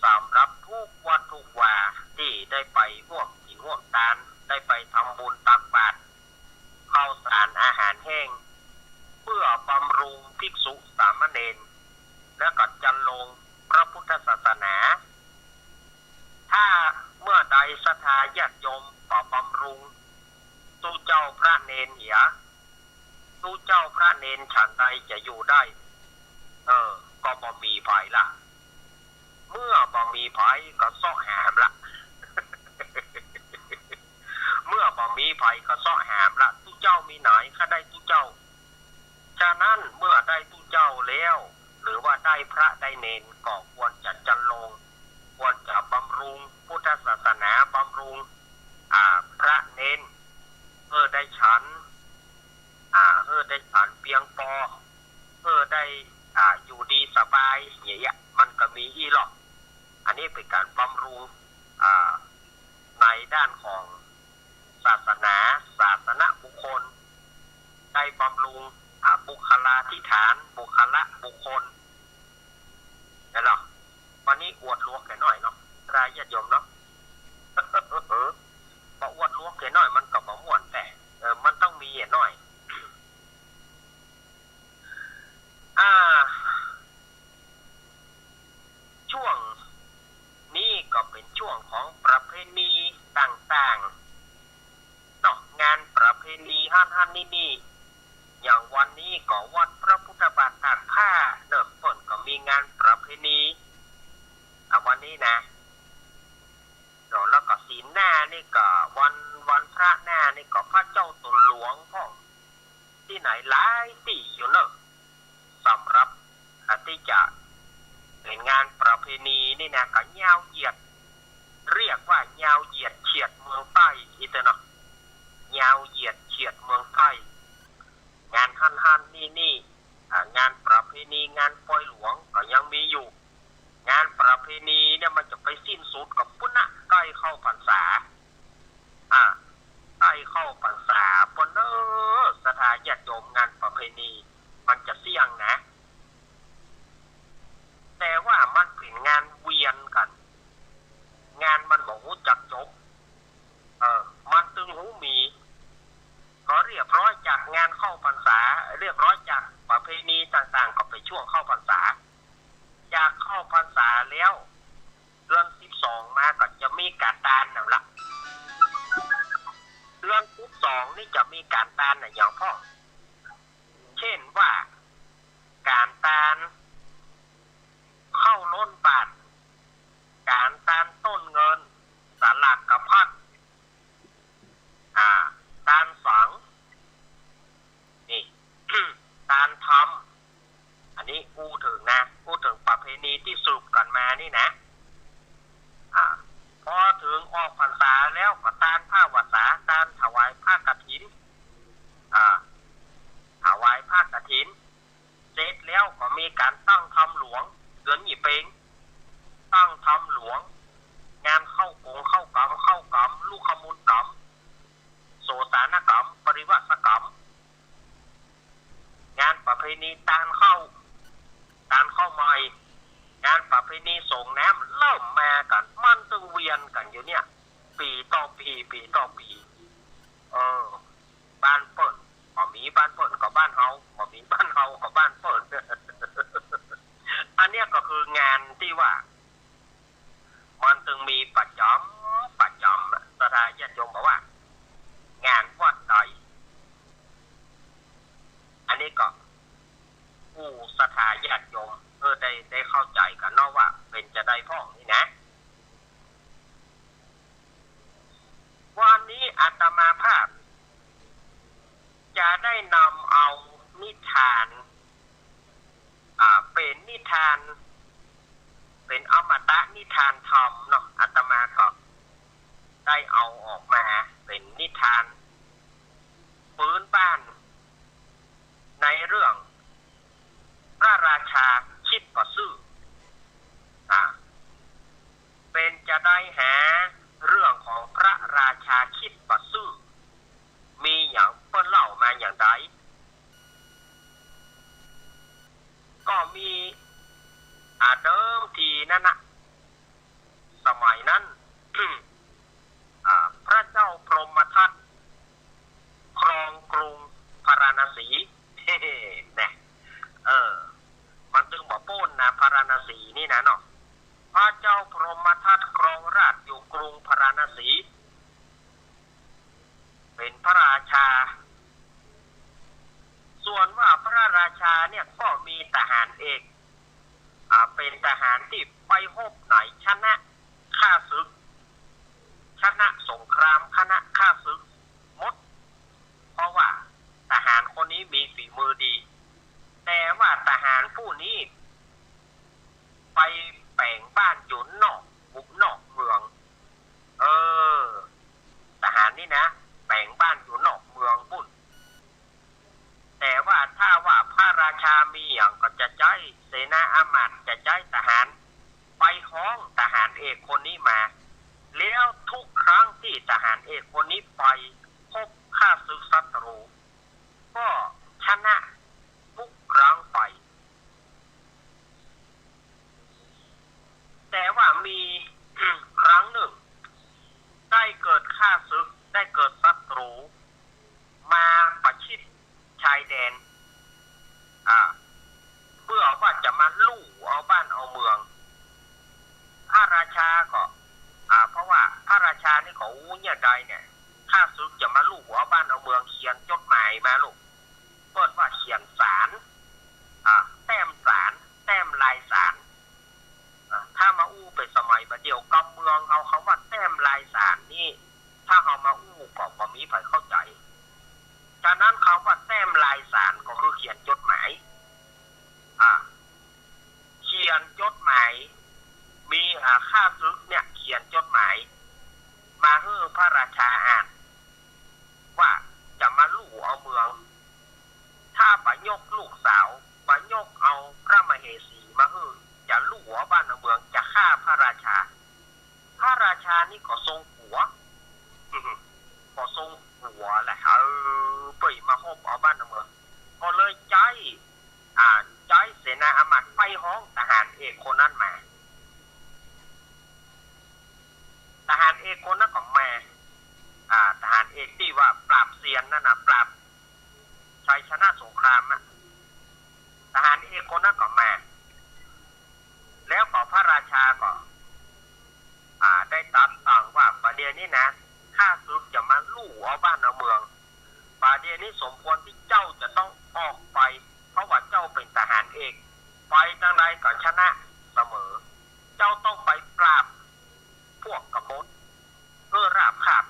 สำหรับทุกวัดทุกวาตี้ได้ไปฮ่วมศีลฮ่วมตาน ได้ไปทำบุญตักบาตรข้าวสารอาหารแห้ง เพื่อบำรุงภิกษุสามเณร และก็จันลงพระพุทธศาสนา ถ้าเมื่อใดศรัทธาญาติโยมบ่บำรุง ตุ๊เจ้าพระเณรเหีย ตุ๊เจ้าพระเณรฉันใดจะอยู่ได้ เออ ก็บ่มีใผละ เมื่อบ่มีใผก็เซาะหาแหมละ เมื่อบ่มีใผก็เซาะหาแหมละ ตุ๊เจ้ามีไหน ข้าได้ตุ๊เจ้า ฉะนั้นเมื่อได้ตุ๊เจ้าแล้ว หรือว่าได้พระได้เณร ก็ควรจะจันลง ควรจะบำรุงพุทธศาสนา บำรุง อ่า พระเณร หื้อได้ฉัน อ่า หื้อได้ฉันเปียงปอ หื้อได้ อ่า อยู่ดีสบาย อย่างเงี้ย มันก็มีอี้ลอ อันนี้เป๋นก๋านบำรุง อ่า ในด้านของศาสนา ศาสนบุคคล ได้บำรุง อ่า บุคลาธิฐาน บุคละบุคคล นั่นลอ วันนี้อวดหลวงแก่น้อยเนาะ ศรัทธาญาติโยมเนาะ บ่อวดหลวงแก่น้อยมันก็บ่ม่วนแต๊ เออ มันต้องมีแก่น้อย อ่า ช่วงนี้ก็เป๋นช่วงของประเพณีต่างๆ เนาะ งานประเพณีหั้นๆ นี่ๆ อย่างวันนี้ก็วัดพระพุทธบาทตากผ้าเนาะ เปิ้นก็มีงานประเพณี อ่ะ วันนี้นะ เนาะ แล้วก็ศีลหน้านี่ก็วัน วันพระหน้านี่ก็พระเจ้าต๋นหลวงพ่อง ตี้ไหนหลายตี้อยู่เนาะ สำหรับ อ่ะ ตี้จะเป๋นงานประเพณีนี่นะ ก็ยาวเหยียด เรียกว่ายาวเหยียดเฉียดเมืองใต้อี้เต๊อะเนาะ ยาวเหยียดเฉียดเมืองใต้ งานหั้นๆ นี่ๆ อ่า งานประเพณี งานปอยหลวงก็ยังมีอยู่ งานประเพณีเนี่ยมันจะไปสิ้นสุดก็ปู๊นนะ ใก้เข้าพรรษา อ่า ใก้เข้าพรรษาปู๊นเน่อ ศรัทธาญาติโยม งานประเพณีมันจะเสี้ยงนะ แต่ว่ามันเป๋นงานเวียนกั๋น งานมันบ่ฮู้จักจบ เออ มันตึงฮู้มี ก็เรียบร้อยจากงานเข้าพรรษา เรียบร้อยจากประเพณีต่างๆ ก็เป๋นช่วงเข้าพรรษา จากเข้าพรรษาแล้ว เดือนสิบสองมาก็จะมีก๋านตานนั่นละ เดือนสิบสองนี่จะมีก๋านตานอะหยังพ่อง เช่นว่า ก๋านตานข้าวล้นบาตร ก๋านตานต้นเงิน สลากพัด อ่า ตานสัง นี่ ตานธรรม อันนี้อู้เถิงนะ อู้เถิงประเพณีตี้สืบกั๋นมานี่นะ อ่า พอเถิงออกพรรษาแล้วก็ตานผ้าวสา ตานถวายผ้ากฐิน อ่า ถวายผ้ากฐิน เสร็จแล้วก็มีก๋านตั้งธรรมหลวง เดือนยี่เป็ง ตั้งธรรมหลวง งานเข้ากงเข้ากรรม เข้ากรรม ลุกขมูลกรรม โสสานกรรม ปริวาสกรรม งานประเพณีตานข้าว ตานข้าวใหม่ งานประเพณีส่งน้ำ เริ่มมากั๋น มันตึงเวียนกั๋นอยู่เนี่ย ปี๋ต่อปี๋ ปี๋ต่อปี๋ เออ บ้านเปิ้น บ่มีบ้านเปิ้นก็บ้านเฮา บ่มีบ้านเฮาก็บ้านเปิ้น อันเนี้ยก็คืองานตี้ว่า มันตึงมีประจ๋ำ ประจ๋ำอะ ศรัทธาญาติโยมบอกว่า งานวัดใด อันนี้ก็ อู้ศรัทธาญาติโยม เออ ได้ ได้เข้าใจ๋กั๋นเนาะว่าเป๋นจาใดพ่องนี่นะ วันนี้อาตมาภาพ จะได้นำเอานิทาน อ่า เป๋นนิทาน เป๋นอมตะนิทานธรรมเนาะ อาตมา มาก็ได้เอาออกมาเป๋นนิทานพื้นบ้าน ในเรื่องพระราชาคิดบ่ซื่อ อ่า เป๋นจาใดแห เรื่องของพระราชาคิดบ่ซื่อ มีหยังเปิ้นเล่ามาอย่างใด ก็มี อ่า เดิมทีนั้นนะ สมัยนั้น อ่า พระเจ้าพรหมทัตครองกรุงพาราณสี แน่ เออ มันตึงบ่ป๊นนะ พาราณสีนี่นะเนาะ พระเจ้าพรหมทัตครองราชย์อยู่กรุงพาราณสี เป๋นพระราชา ส่วนว่าพระราชาเนี่ยก็มีทหารเอก อ่า เป๋นทหารตี้ไปฮบไหนชนะข้าศึก ชนะสงคราม ชนะข้าศึกหมด เพราะว่าทหารคนนี้มีฝีมือดี แต่ว่าทหารผู้นี้ไปแป๋งบ้านอยู่นอก นอกเมือง เออ ทหารนี่นะ แป๋งบ้านอยู่นอกเมืองปู้น แต่ว่าถ้าว่าพระราชามีหยังก็จะใจ๊เสนาอามาตย์ จะใจ๊ทหารไปฮ้องทหารเอกคนนี้มา แล้วทุกครั้งตี้ทหารเอกคนนี้ไปฮบข้าศึกศัตรู ก็ชนะทุกครั้งไป แต่ว่ามี ครั้งนึ่ง ได้เกิดข้าศึก ได้เกิดศัตรู มาประชิดชายแดน อ่า เปื้อว่าจะมาลู่เอาบ้านเอาเมือง พระราชาก็ อ่า เพราะว่าพระราชานี่ก็อู้เยียะใดเนี่ย ข้าศึกจะมาลู่เอาบ้านเอาเมือง เขียนจดหมายมาลูก เปิ้นว่าเขียนสาร อ่า แต้มสาร แต้มลายสาร อ่า ถ้ามาอู้เป๋นสมัยบ่าเดี่ยวกำเมืองเฮา กำว่าแต้มลายสารนี่ ถ้าเฮามาอู้ก็บ่มีใผเข้าใจ๋ ฉะนั้นกำว่าแต้มลายสารก็คือเขียนจดหมาย อ่า เขียนจดหมาย มี อ่า ข้าศึกเนี่ยเขียนจดหมาย มาหื้อพระราชาอ่าน ว่าจะมาลู่เอาเมือง ถ้าบ่ยกลูกสาว บ่ยกเอาพระมเหสีมาหื้อ จะลู่เอาบ้านเอาเมือง จะฆ่าพระราชา พระราชานี่ก็ทรงกั๋ว ก็ทรงกั๋วแหละ เออ เปื้อมาฮบเอาบ้านเอาเมือง ก็เลยใจ๊ อ่า ใจ๊เสนาอามาตย์ไปฮ้องทหารเอกคนนั้นมา ทหารเอกคนนั้นก็มา อ่า ทหารเอกตี้ว่าปราบเซียนนั่นนะ ปราบชัยชนะสงครามน่ะ ทหารเอกคนนั้นก็มา แล้วก็พระราชาก็ อ่า ได้ตรัสสั่งว่า บ่าเดี่ยวนี้นะ ข้าศึกจะมาลู่เอาบ้านเอาเมือง บ่าเดี่ยวนี้สมควรตี้เจ้าจะต้องออกไป เพราะว่าเจ้าเป๋นทหารเอก ไปตางใดก็ชนะเสมอ เจ้าต้องไปปราบพวกกบฏ หื้อราบคาบ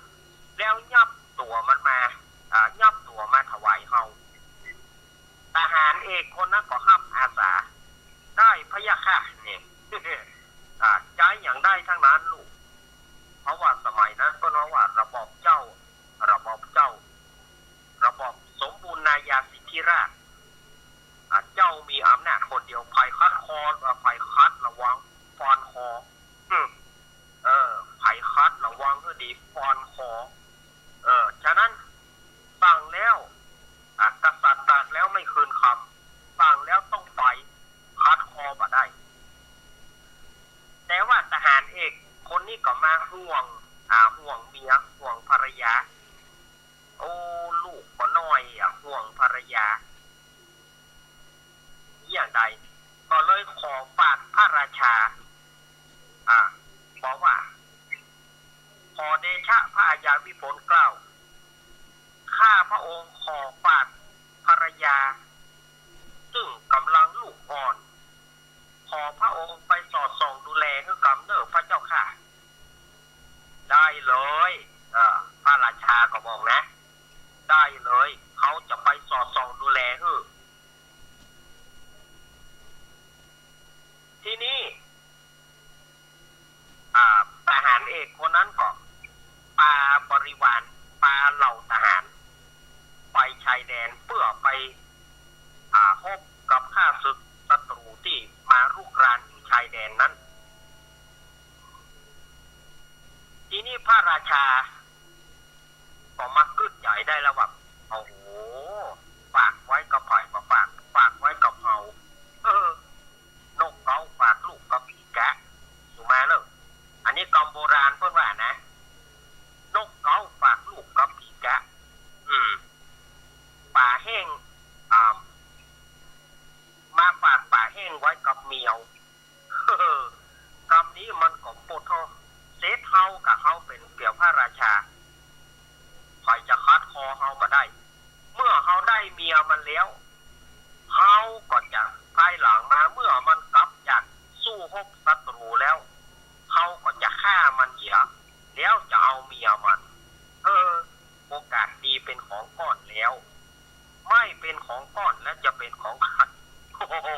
แล้วยับตั๋วมันมา อ่า ยับตั๋วมาถวายเฮา ทหารเอกคนนั้นก็ฮับอาสา ได้พะยะค่ะ เนี่ย อ่า ใจ๊หยังได้ตังนั้นลูก เพราะว่าสมัยนั้นเปิ้นว่าระบอบเจ้า ระบอบเจ้า ระบอบสมบูรณาญาสิทธิราชย์ อ่า เจ้ามีอำนาจคนเดียว ใผขัดคอ อ่า ใผขัดระวังฟอนคอ อืม เออ ใผขัดระวังหื้อดี ฟอนคอ เออ ฉะนั้นสั่งแล้ว อ่ะ กษัตริย์ตรัสแล้วไม่คืนคำ สั่งแล้วต้องไป ขัดคอบ่ได้ แต่ว่าทหารเอกคนนี้ก็มาห่วง อ่า ห่วงเมีย ห่วงภรรยา โอ้ ลูกก็น้อยอะ ห่วงภรรยา อย่างใด ก็เลยขอฝากพระราชา อ่า บอกว่า ขอเดชะพระอาญาวิภลเกล้า ข้าพระองค์ขอฝากภรรยา ซึ่งกำลังลูกอ่อน ขอพระองค์ไปสอดส่องดูแลหื้อกำเน่อพระเจ้าค่ะ ได้เลย เออ พระราชาก็บอกนะ ได้เลย เขาจะไปสอดส่องดูแลหื้อ ทีนี้ อ่า ทหารเอ ายแดนนั้น ทีนี้พระราชาก็มากึ๊ดใจ๋ได้แล้วว่า โอ้โห ฝากไว้กับใผบ่ฝาก ฝากไว้กับเฮา เออ นกเก๊าฝากลูกกับผีกะ ถูกไหมเล่า อันนี้กำโบราณเปิ้นว่านะ นกเก๊าฝากลูกกับผีกะ อืม ป๋าแห้ง อ่า มาฝากป๋าแห้งไว้กับแมว กำนี้มันก็ปวดท้อง เสร็จเฮากับเฮาเป๋นเปียวพระราชา ใผจะขัดคอเฮาบ่ได้ เมื่อเฮาได้เมียมันแล้ว เฮาก็จะภายหลังมา เมื่อมันกลับจากสู้รบศัตรูแล้ว เฮาก็จะฆ่ามันเหีย แล้วจะเอาเมียมัน เออ โอกาสดีเป๋นของก้อนแล้ว ไม่เป๋นของก้อนแล้วจะเป๋นของใคร โอ้โห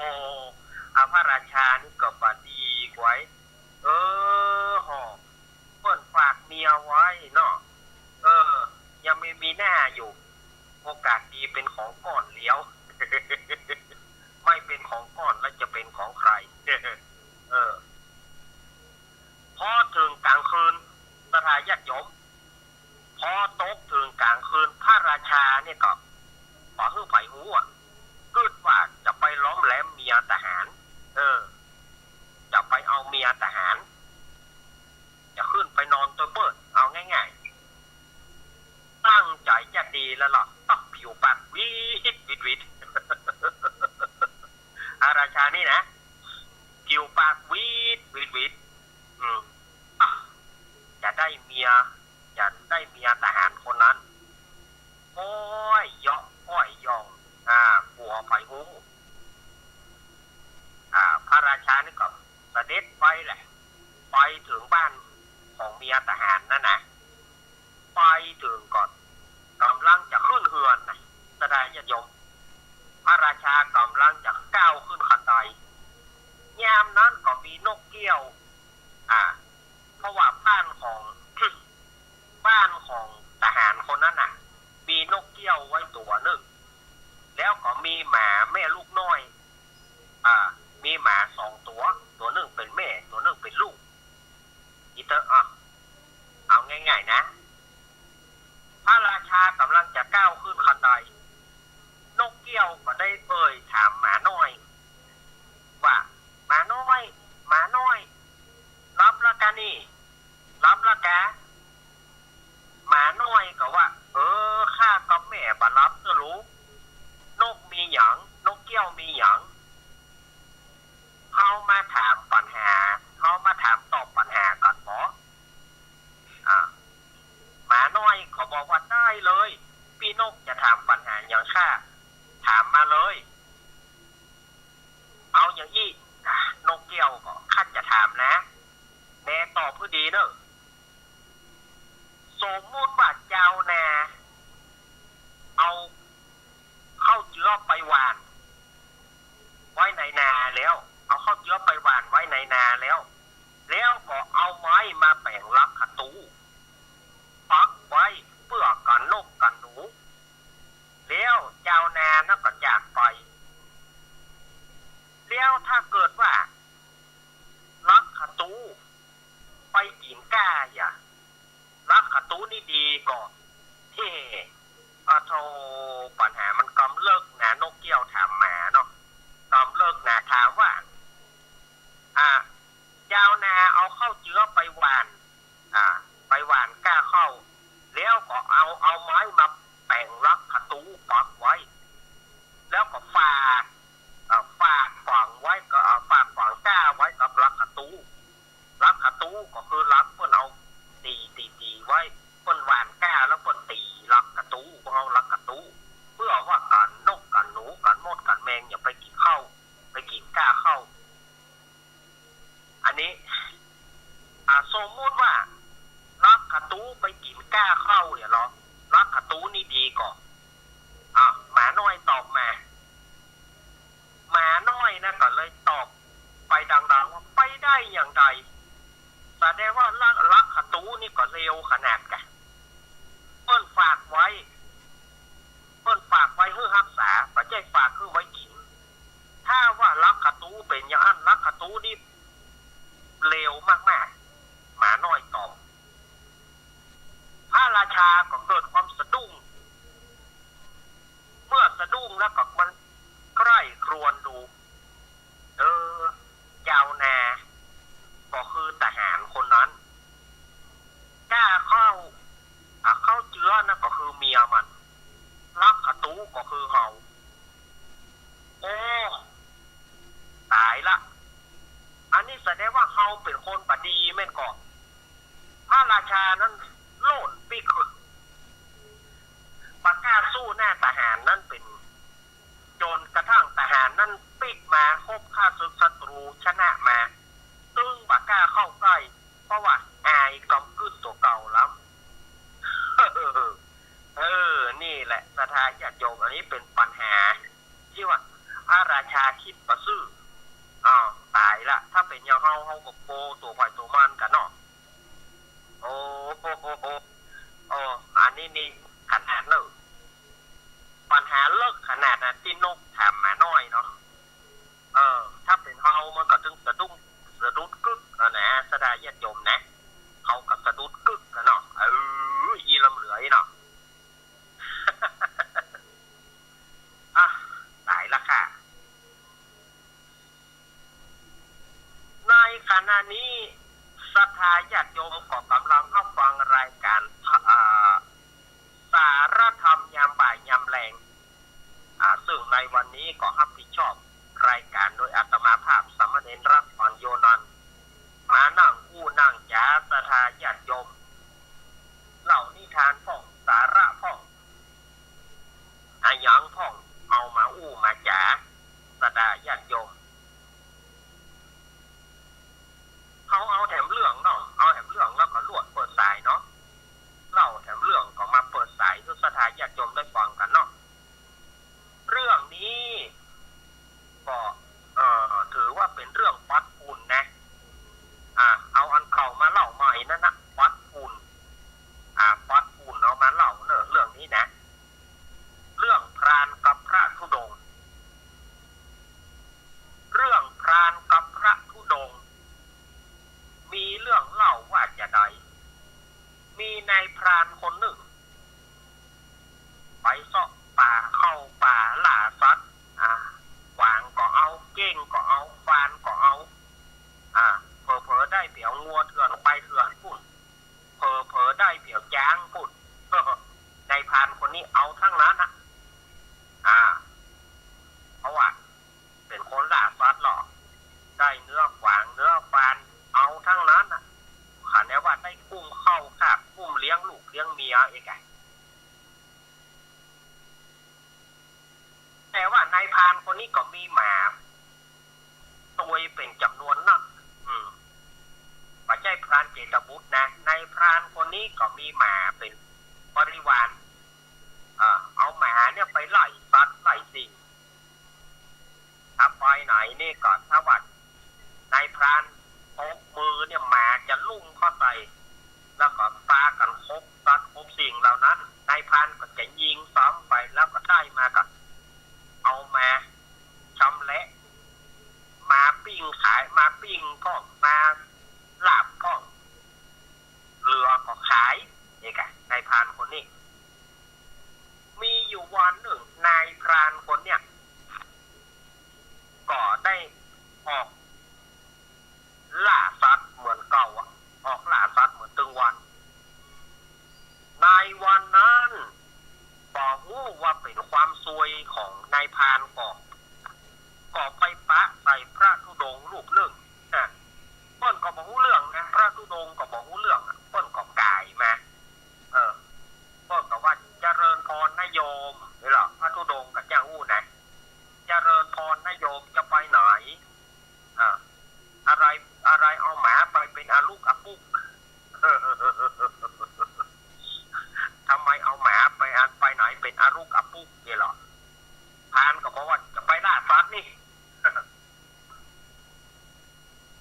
อา พระราชานี่ก็บ่ดีไว้ เออ ห่อ เปิ้นฝากเมียไว้เนาะ เออ ยังไม่มีหน้าอยู่ โอกาสดีเป๋นของก้อนแล้ว ไม่เป๋นของก้อนแล้วจะเป๋นของใคร เออ พอเถิงกลางคืน ศรัทธาญาติโยม พอตกเถิงกลางคืน พระราชาเนี่ยก็ บ่หื้อใผฮู้อะ กึ๊ดว่าจะไปหลอมแหลมเมียทหาร เออ จะไปเอาเมียทหาร จะขึ้นไปนอนตวยเปิ้น เอาง่ายๆ ตั้งใจ๋จะดีแล้วล่ะ ตักผิวปากวีดวีดวีด อา ราชานี่นะ ผิวปากวีดวีดวีด อืม อ่ะ จะได้เมีย จะได้เมียทหารคนนั้น อ้อยเยาะอ้อยยอง อ่า กั๋วใผฮู้ อ่า พระราชานี่ก็เสด็จไปแหละ ไปเถิงบ้านของเมียทหารนั่นนะ ไปเถิงก่อน ก่ำลังจะขึ้นเฮือนนะ ศรัทธาญาติโยม พระราชาก่ำลังจะก้าวขึ้นคันได ยามนั้นก็มีนกเกี้ยว อ่า เพราะว่าบ้านของ บ้านของทหารคนนั้นน่ะ มีนกเกี้ยวไว้ตั๋วนึ่ง แล้วก็มีหมาแม่ลูกน้อย อ่า มีหมาสองตั๋ว ตั๋วนึ่งเป๋นแม่ ตั๋วนึ่งเป๋นลูก อีเต๊อะ อ่ะ เอาง่ายๆ นะ พระราชาก่ำลังจะก้าวขึ้นคันได นกเกี้ยวก็ได้เอ่ยถามหมาน้อย ว่า หมาน้อย หมาน้อย หลับละกานี่ หลับละกา หมาน้อยก็ว่า เออ ข้ากับแม่บ่หลับเต๊อะลูก นกมีหยัง นกเกี้ยวมีหยัง เฮามาถามปัญหา เฮามาถามตอบปัญหากั๋นบ่ อ่า หมาน้อยก็บอกว่า ได้เลย ปี้นกจะถามปัญหาหยังข้า ถามมาเลย เอาอย่างอี้ อ่ะ นกเกี้ยวก็ ข้าจะถามนะ แลตอบหื้อดีเน่อ สมมุติว่าจาวนา เอาข้าวเจื้อไปหว่านไว้ในนาแล้ว เอาข้าวเจื้อไปหว่านไว้ในนาแล้ว แล้วก็เอาไม้มาแป๋งลักขะตู้ ปักไว้เปื้อกั๋นนกกั๋นหนู แล้วจาวนานั้นก็จากไป แล้วถ้าเกิดว่าลักขะตู้ไปกิ๋นก้าอย่า ลักขะตู้นี่ดีก่อ เฮ้ อะโธ่ ปัญหามันกำเริบนา นกเกี้ยวถามหมาเนาะ กำเริบนา ถามว่า อ่า จาวนาเอาข้าวเจื้อไปหว่าน อ่า ไปหว่านก้าข้าว แล้วก็เอา เอาไม้มาแป๋งลักขะตู้ปักไว้ แล้วก็ฝาก อ่า ฝากฝังไว้ก็ อ่า ฝากฝังก้าไว้กับลักขะตู้ ลักขะตู้ก็คือลักเปิ้นเอาตี๋ ตี๋ ตี๋ไว้ เปิ้นหว่านก้าแล้วเปิ้นตี๋ลักขะตู้ เปิ้นเอาลักขะตู้ เปื้อว่ากั๋นนกกั๋นหนูกั๋นมดกั๋นแมงอย่าไปกิ๋นข้าว ไปกิ๋นก้าข้าว อันนี้ อ่า สมมุติว่าลักขะตู้ไปกิ๋นก้าข้าวเนี่ยเหรอ ลักขะตู้นี่ดีก่อ อ่า หมาน้อยตอบมา หมาน้อยนะก็เลยตอบไปดังๆ ว่า ไปได้อย่างใด แสดงว่าลัก ลักขะตู้นี่ก็เลวขนาดกะ เปิ้นฝากไว้ เปิ้นฝากไว้หื้อฮักษา บ่ใจ้ฝากหื้อไว้กิ๋น ถ้าว่าลักขะตู้เป๋นอย่างอั้น ลักขะตู้นี่ นี่แสดงว่าเฮาเป๋นคนบ่ดีแม่นก่อ พระราชานั้นโล่นปิ๊ก บ่กล้าสู้หน้าทหารนั้นเป๋น จ๋นกระทั่งทหารนั้นปิ๊กมา ฮบข้าศึกศัตรูชนะมา ตึงบ่กล้าเข้าใก้ เพราะว่าอายกำกึ๊ดตั๋วเก่าแล้ว เออ นี่แหละศรัทธาญาติโยม อันนี้เป๋นปัญหาตี้ว่าพระราชากึ๊ดบ่ซื่อ อ้าว ต๋ายละ ถ้าเป๋นอย่างเฮา เฮาก็โกตั๋วใผตั๋วมันกั๋นเนาะ โอ้ โอ้ อันนี้นี่ขนาดเนอะ ปัญหาเลิกขนาดนั้นตี้นกถามหมาน้อยเนาะ เออ ถ้าเป๋นเฮามันก็ตึงสะดุ้ง สะดุดกึ๊กอะนะ ศรัทธาญาติโยมนะ เฮาก็สะดุดกึ๊กกั๋นเนาะ เออ อี่ลำเหลือเนาะ อ่ะ ต๋ายละค่ะ ในขณะนี้ศรัทธาญาติโยมก็ก่ำลังฮับฟังรายก๋าน อ่า สาระธรรมยามบ่ายยามแลง อ่า ซึ่งในวันนี้ก็ฮับผิดชอบรายก๋านโดยอาตมาภาพสามเณรรัตน์ อ่อนโยนันท์ มานั่งอู้นั่งจ๋าศรัทธาญาติโยม เล่านิทานพ่อง สาระพ่อง อะหยังพ่อง เอามาอู้มาจ๋าศรัทธาญาติโยม เฮาเอาแถมเรื่องเนาะ เอาแถมเรื่องแล้วก็ลวดเปิดสายเนาะ เล่าแถมเรื่องก็มาเปิดสายหื้อศรัทธาญาติโยมได้ฟังกั๋นเนาะ เรื่องนี้ก็ เอ่อ ถือว่าเป๋นเรื่องปัดฝุ่นนะ อ่า เอาอันเก่ามาเล่าใหม่นั่นนะ ปัดฝุ่น อ่า ปัดฝุ่นเอามาเล่าเนอะ เรื่องนี้นะ เรื่องพรานกับพระธุดงค์ เรื่องพรานกับพระธุดงค์ มีเรื่องเล่าว่าจาใด มีนายพรานคนนึ่ง ไปเซาะป่าเข้าป่าล่าสัตว์ อ่า ขวางก็เอา เก้งก็เอา ฟานก็เอา อ่า เผลอๆ ได้เปียวงัวเถื่อน ควายเถื่อนปุ้น เผลอๆ ได้เปียวจ๊างปุ้น นายพรานคนนี้เอาตึงนั้นนะ อ่า เพราะว่าเป๋นคนล่าสัตว์เนาะ ได้เนื้อขวางเนื้อฟาน เอาตึงนั้นนะ ขนาดว่าได้กุ้มข้าวคาบ กุ้มเลี้ยงลูกเลี้ยงเมียเองอะ แต่ว่านายพรานคนนี้ก็มีหมาตวยเป๋นจ๋ำนวนนัก อืม บ่ใจ้พรานเจตบุตรนะ นายพรานคนนี้ก็มีหมาเป๋นบริวาร เอ่อ เอาหมาเนี่ยไปไล่สัตว์ไล่สิ่ง ถ้าไปไหนนี่ก็ถ้าว่านายพรานตบมือเนี่ย หมาจะลุ่มเข้าใส่ แล้วก็ปากั๋นคบสัตว์คบสิ่งเหล่านั้น นายพรานก็จะยิงซ้ำไป แล้วก็ได้มาก็เอามาชำแหละ มาปิ้งขาย มาปิ้งพ่อง มาลาบพ่อง เหลือก็ขาย นี่กะ นายพรานคนนี้ มีอยู่วันนึ่ง นายพรานคนเนี่ย ก็ได้ออกล่าสัตว์เหมือนเก่าอะ ออกล่าสัตว์เหมือนตึงวัน ในวันนั้น บ่ฮู้ว่าเป๋นความซวยของนายพรานก็ ก็ไปปะใส่พระธุดงค์รูปนึ่ง อ่ะ เปิ้นก็บ่ฮู้เรื่องนะ พระธุดงค์ก็บ่ฮู้เรื่องอะ เปิ้นก็ก๋ายมา เออ เปิ้นก็ว่า เจริญพรนะโยม นี่แหละ พระธุดงค์ก็จ้างอู้นะ เจริญพรนะโยม จะไปไหน อ่า อะไร อะไรเอาหมาไปเป๋นอารุกอาปุก ทำไมเอาหมาไปอัน ไปไหนเป๋นอารุกอาปุกเนี่ยเหรอ พรานก็บอกว่าจะไปล่าสัตว์นี่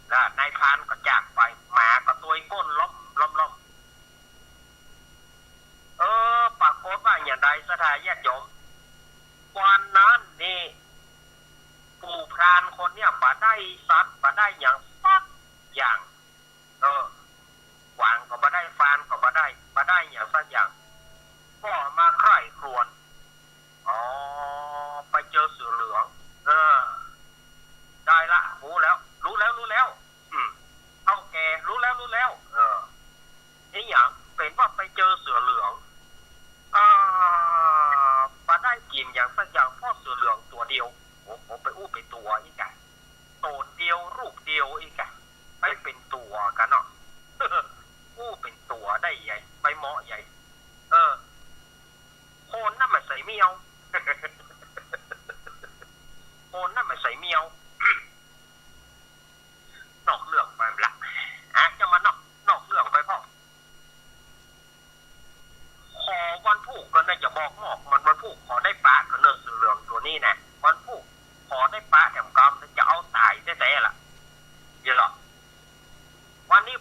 แล้วนายพรานก็จากไป หมาก็ตวยก้นล้อมล้อมล้อม เออ ปรากฏว่าอย่างใดศรัทธาญาติโยม วันนั้นนี่ ปู่พรานคนเนี่ยบ่ได้สัตว์บ่ได้หยังสักอย่าง เออ ขวางก็บ่ได้ ฟานก็บ่ได้ บ่ได้หยังสักอย่าง ก็มาใคร่ครวญ อ๋อ ไปเจอเสือเหลือง เออ ได้ละ ฮู้แล้ว ฮู้แล้ว ฮู้แล้ว อืม เฒ่าแก่ ฮู้แล้ว ฮู้แล้ว เออ อะหยัง เป๋นว่าไปเจอเสือเหลือง อ่า บ่ได้กิ๋นหยังสักอย่าง เพราะเสือเหลืองตั๋วเดียว โอ้โห ไปอู้ไปตั๋วอี้กะ ตั๋วเดียว รูปเดียวอี้กะ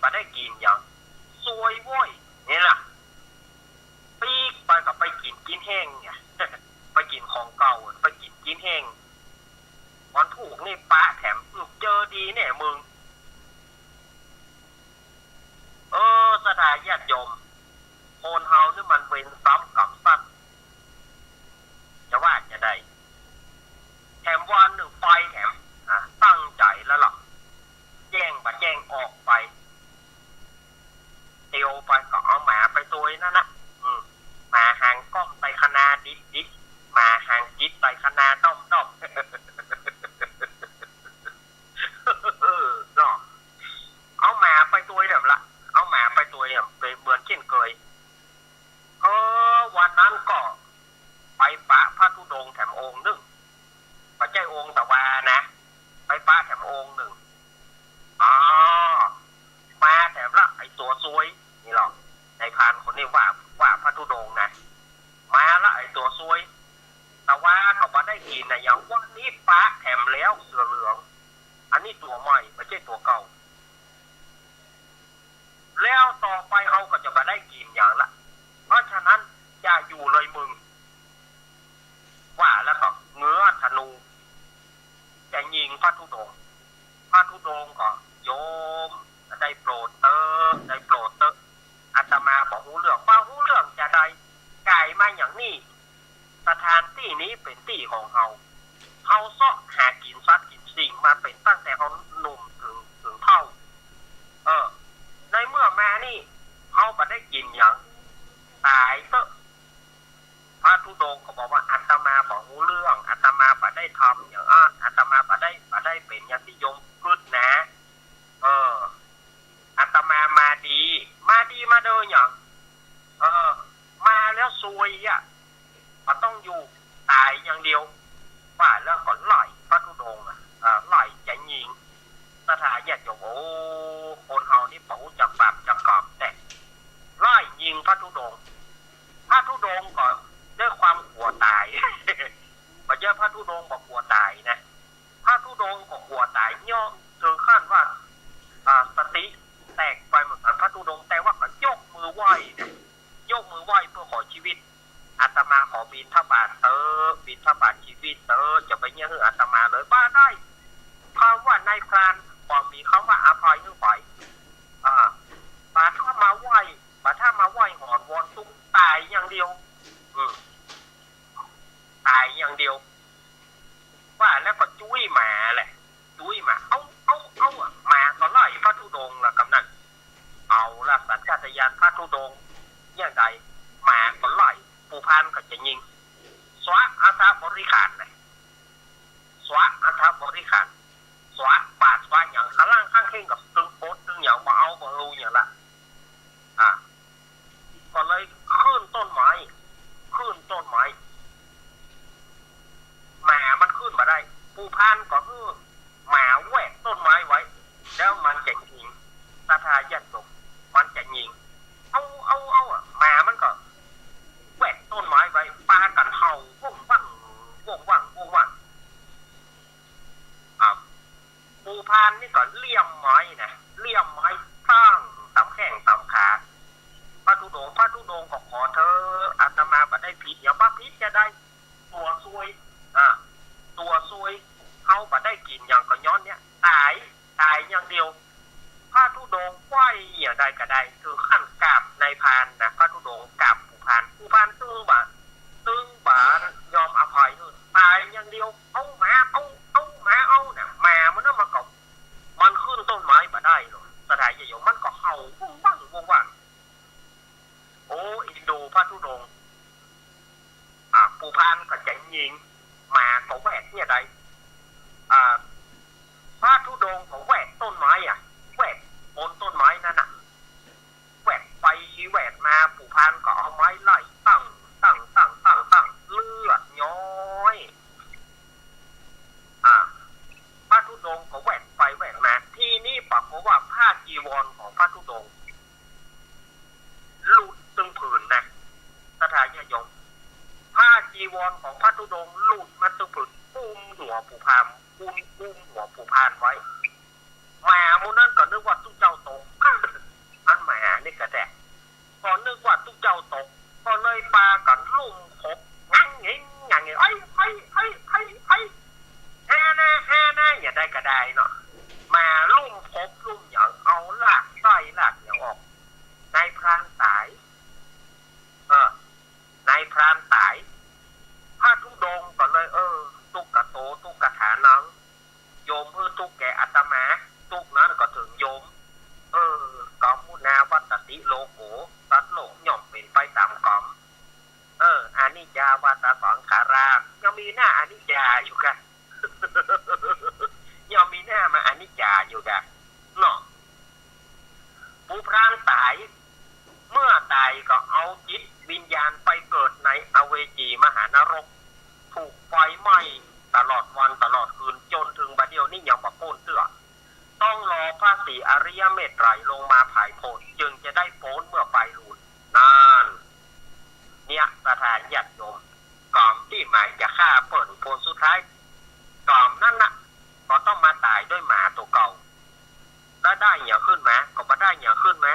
บ่ได้กิ๋นหยัง ซวยโว้ย นี่ล่ะ ปิ๊กไปก็ไปกิ๋นกินแห้งเนี่ย ไปกิ๋นของเก่า ไปกิ๋นกินแห้ง วันถูกนี่ปะแถม เจอดีแน่มึง เออ ศรัทธาญาติโยม คนเฮานี่มันเวรซ้ำกรรมสั้น จะว่าจะใด แถมวันนึ่งไปแถม อ่ะ ตั้งใจ๋แล้วล่ะ แจ้งบ่แจ้งออกไป เตียวไปก็เอาหมาไปตวยนั่นนะ อืม หมาหางก้อมไตคณาดิบดิบ หมาหางจิ๊บไตคณาด้อมด้อม เนาะ เอาหมาไปตวยแถมละ เอาหมาไปตวยแถม เป๋นเหมือนเช่นเกย เออ วันนั้นก็ไปปะพระธุดงค์แถมองค์นึ่ง บ่ใจ้องค์ตะวานะ ไปปะแถมองค์นึ่ง อ๋อ มาแถมละไอ้ตั๋วซวย นี่หรอก นายพรานคนนี้ว่า ว่าพระธุดงค์นะ มาละไอ้ตั๋วซวย ตะวาก็บ่ได้กิ๋นนะ อย่างวันนี้ปะแถมแล้วเสือเหลือง อันนี้ตั๋วใหม่ บ่ใจ้ตั๋วเก่า แล้วต่อไปเฮาก็จะบ่ได้กิ๋นหยังละ เพราะฉะนั้นอย่าอยู่เลยมึง ว่าแล้วก็เงื้อธนู จะยิงพระธุดงค์ พระธุดงค์ก็ โยม ได้โปรดเต๊อะ ได้โปรดเต๊อะ อาตมาบ่ฮู้เรื่อง บ่ฮู้เรื่องจะใด ก๋ายมาอย่างนี้ สถานตี้นี้เป๋นตี้ของเฮา เฮาเซาะหากิ๋นสัตว์กิ๋นสิ่งมาเป๋นตั้งแต่เฮาหนุ่มเถิง เถิงเฒ่า เออ ในเมื่อมานี่ เฮาบ่ได้กิ๋นหยัง ต๋ายเต๊อะ พระธุดงค์ก็บอกว่า อาตมาบ่ฮู้เรื่อง อาตมาบ่ได้ทำอย่างอั้น อาตมาบ่ได้ บ่ได้เป๋นอย่างตี้โยมกึ๊ดนะ เออ อาตมามาดี มาดีมาเดอหยัง เออ มาแล้วซวยอะ บ่ต้องอยู่ ต๋ายอย่างเดียว ว่าแล้วก็ไล่พระธุดงค์อะ เออ ไล่จะยิง ศรัทธาญาติโยม โอ้ คนเฮานี่บ่ฮู้จักบาปจักกรรมแต๊ ไล่ยิงพระธุดงค์ พระธุดงค์ก็ด้วยความกั๋วต๋าย บ่ใจ้พระธุดงค์บ่กั๋วต๋ายนะ พระธุดงค์ก็กั๋วต๋ายเนาะ เถิงขั้นว่า อ่า สติแตกไปเหมือนกั๋น พระธุดงค์ แต่ว่าก็ยกมือไหว้นะ ยกมือไหว้เพื่อขอชีวิต อาตมาขอบิณฑบาตเต๊อะ บิณฑบาตชีวิตเต๊อะ จะบ่เยียะหื้ออาตมาเลย บ่ได้ กำว่านายพราน บ่มีกำว่าอภัยหื้อใผ อ่า บ่ถ้ามาไหว้ บ่ถ้ามาไหว้หอนวอนตุ๊ก ต๋ายอย่างเดียว อืม ต๋ายอย่างเดียว ว่าแล้วก็จุ้ยหมาแหละ จุ้ยหมา เอา เอา เอาอะ หมาก็ไล่พระธุดงค์ละกำนั้น เอาละ สัญชาตญาณพระธุดงค์อย่างใด หมาก็ไล่ ปู่พานก็จะยิง สวะอัฐบริขารนะ สวะอัฐบริขาร สวะบาตรสวะหยัง ข้างล่างข้างเข่งก็ตึงโปดตึงหยัง บ่เอาบ่เอาหยังละ อ่ะ ก็เลยขึ้นต้นไม้ ขึ้นต้นไม้ หมามันขึ้นบ่ได้ ปู่พานก็หื้อหมาแหวกต้นไม้ไว้ แล้วมันจะยิง ศรัทธาญาติโยม มันจะยิง เอา เอา เอาอะ หมามันก็แหวกต้นไม้ไว้ ปากั๋นเห่า ว่องว่าง ว่องว่าง ว่องว่าง อ่ะ ปู่พานนี่ก็เลี่ยมไม้นะ เลี่ยมไม้ตั้งต๋ามแข้งต๋ามขา พระธุดงค์ พระธุดงค์ก็ขอเต๊อะ อาตมาบ่ได้ผิดหยัง บ่ผิดจะใด ตั๋วซวย อ่ะ ตั๋วซวย เฮาบ่ได้กิ๋นหยังก็ย้อนเนี่ย ต๋าย ต๋ายอย่างเดียว พระธุดงค์ไหว้อย่างใดก็ได้ เถิงขั้นกราบนายพรานนะ พระธุดงค์กราบปู่พาน ปู่พานตึงบ่า ตึงบ่ายอมอภัยหื้อ ต๋ายอย่างเดียว เอาหมา เอา เอาหมา เอาน่ะ หมามันน่ะมันก็ มันขึ้นต้นไม้บ่ได้หรอก ศรัทธาญาติโยม มันก็เห่าว่องว่าง ว่องว่าง โอ้ เอ็นดูพระธุดงค์ อ่ะ ปู่พานก็จะยิง หมาก็แหวกเนี่ยใด อ่ะ พระธุดงค์ก็แหวกต้นไม้อ่ะ แหวกบนต้นไม้นั่นน่ะ แหวกไปแหวกมา ปู่พานก็เอาไม้ไล่ตั้ง ตั้ง ตั้ง ตั้ง ตั้ง เลือดย้อย อ่ะ พระธุดงค์ก็แหวกไปแหวกมา ทีนี้ปรากฏว่าผ้าจีวรของพระธุดงค์ หลุดตึงผืนนะ ศรัทธาญาติโยม ผ้าจีวรของพระธุดงค์หลุดมาตึงผืน อุ้มหัวปู่พาน อุ้ม อุ้มหัวปู่พานไว้ หมาหมู่นั้นก็นึกว่าตุ๊เจ้าตก ติโลโก สัตว์โลกย่อมเป๋นไปต๋ามก๋อม เออ อนิจจา วัฏฏะ สังขารา ยังมีหน้าอนิจจาอยู่กา ยังมีหน้ามาอนิจจาอยู่กา เนาะ ผู้พรานต๋าย เมื่อต๋ายก็เอาจิตวิญญาณไปเกิดในอเวจีมหานรก ถูกไฟไหม้ตลอดวันตลอดคืน จ๋นเถิงบัดเดี่ยวนี้ยังบ่ป๊นเตื้อ ต้องรอพระศรีอริยเมตไตรลงมาผายโผดจึงจะได้ป๊นเมื่อไปลูน นั่น เนี่ย ศรัทธาญาติโยม ก๋อมตี้หมายจะฆ่าเปิ้น ผลสุดท้าย ก๋อมนั้นน่ะ ก็ต้องมาต๋ายด้วยหมาตั๋วเก่า แล้วได้หยังขึ้นมา ก็บ่ได้หยังขึ้นมา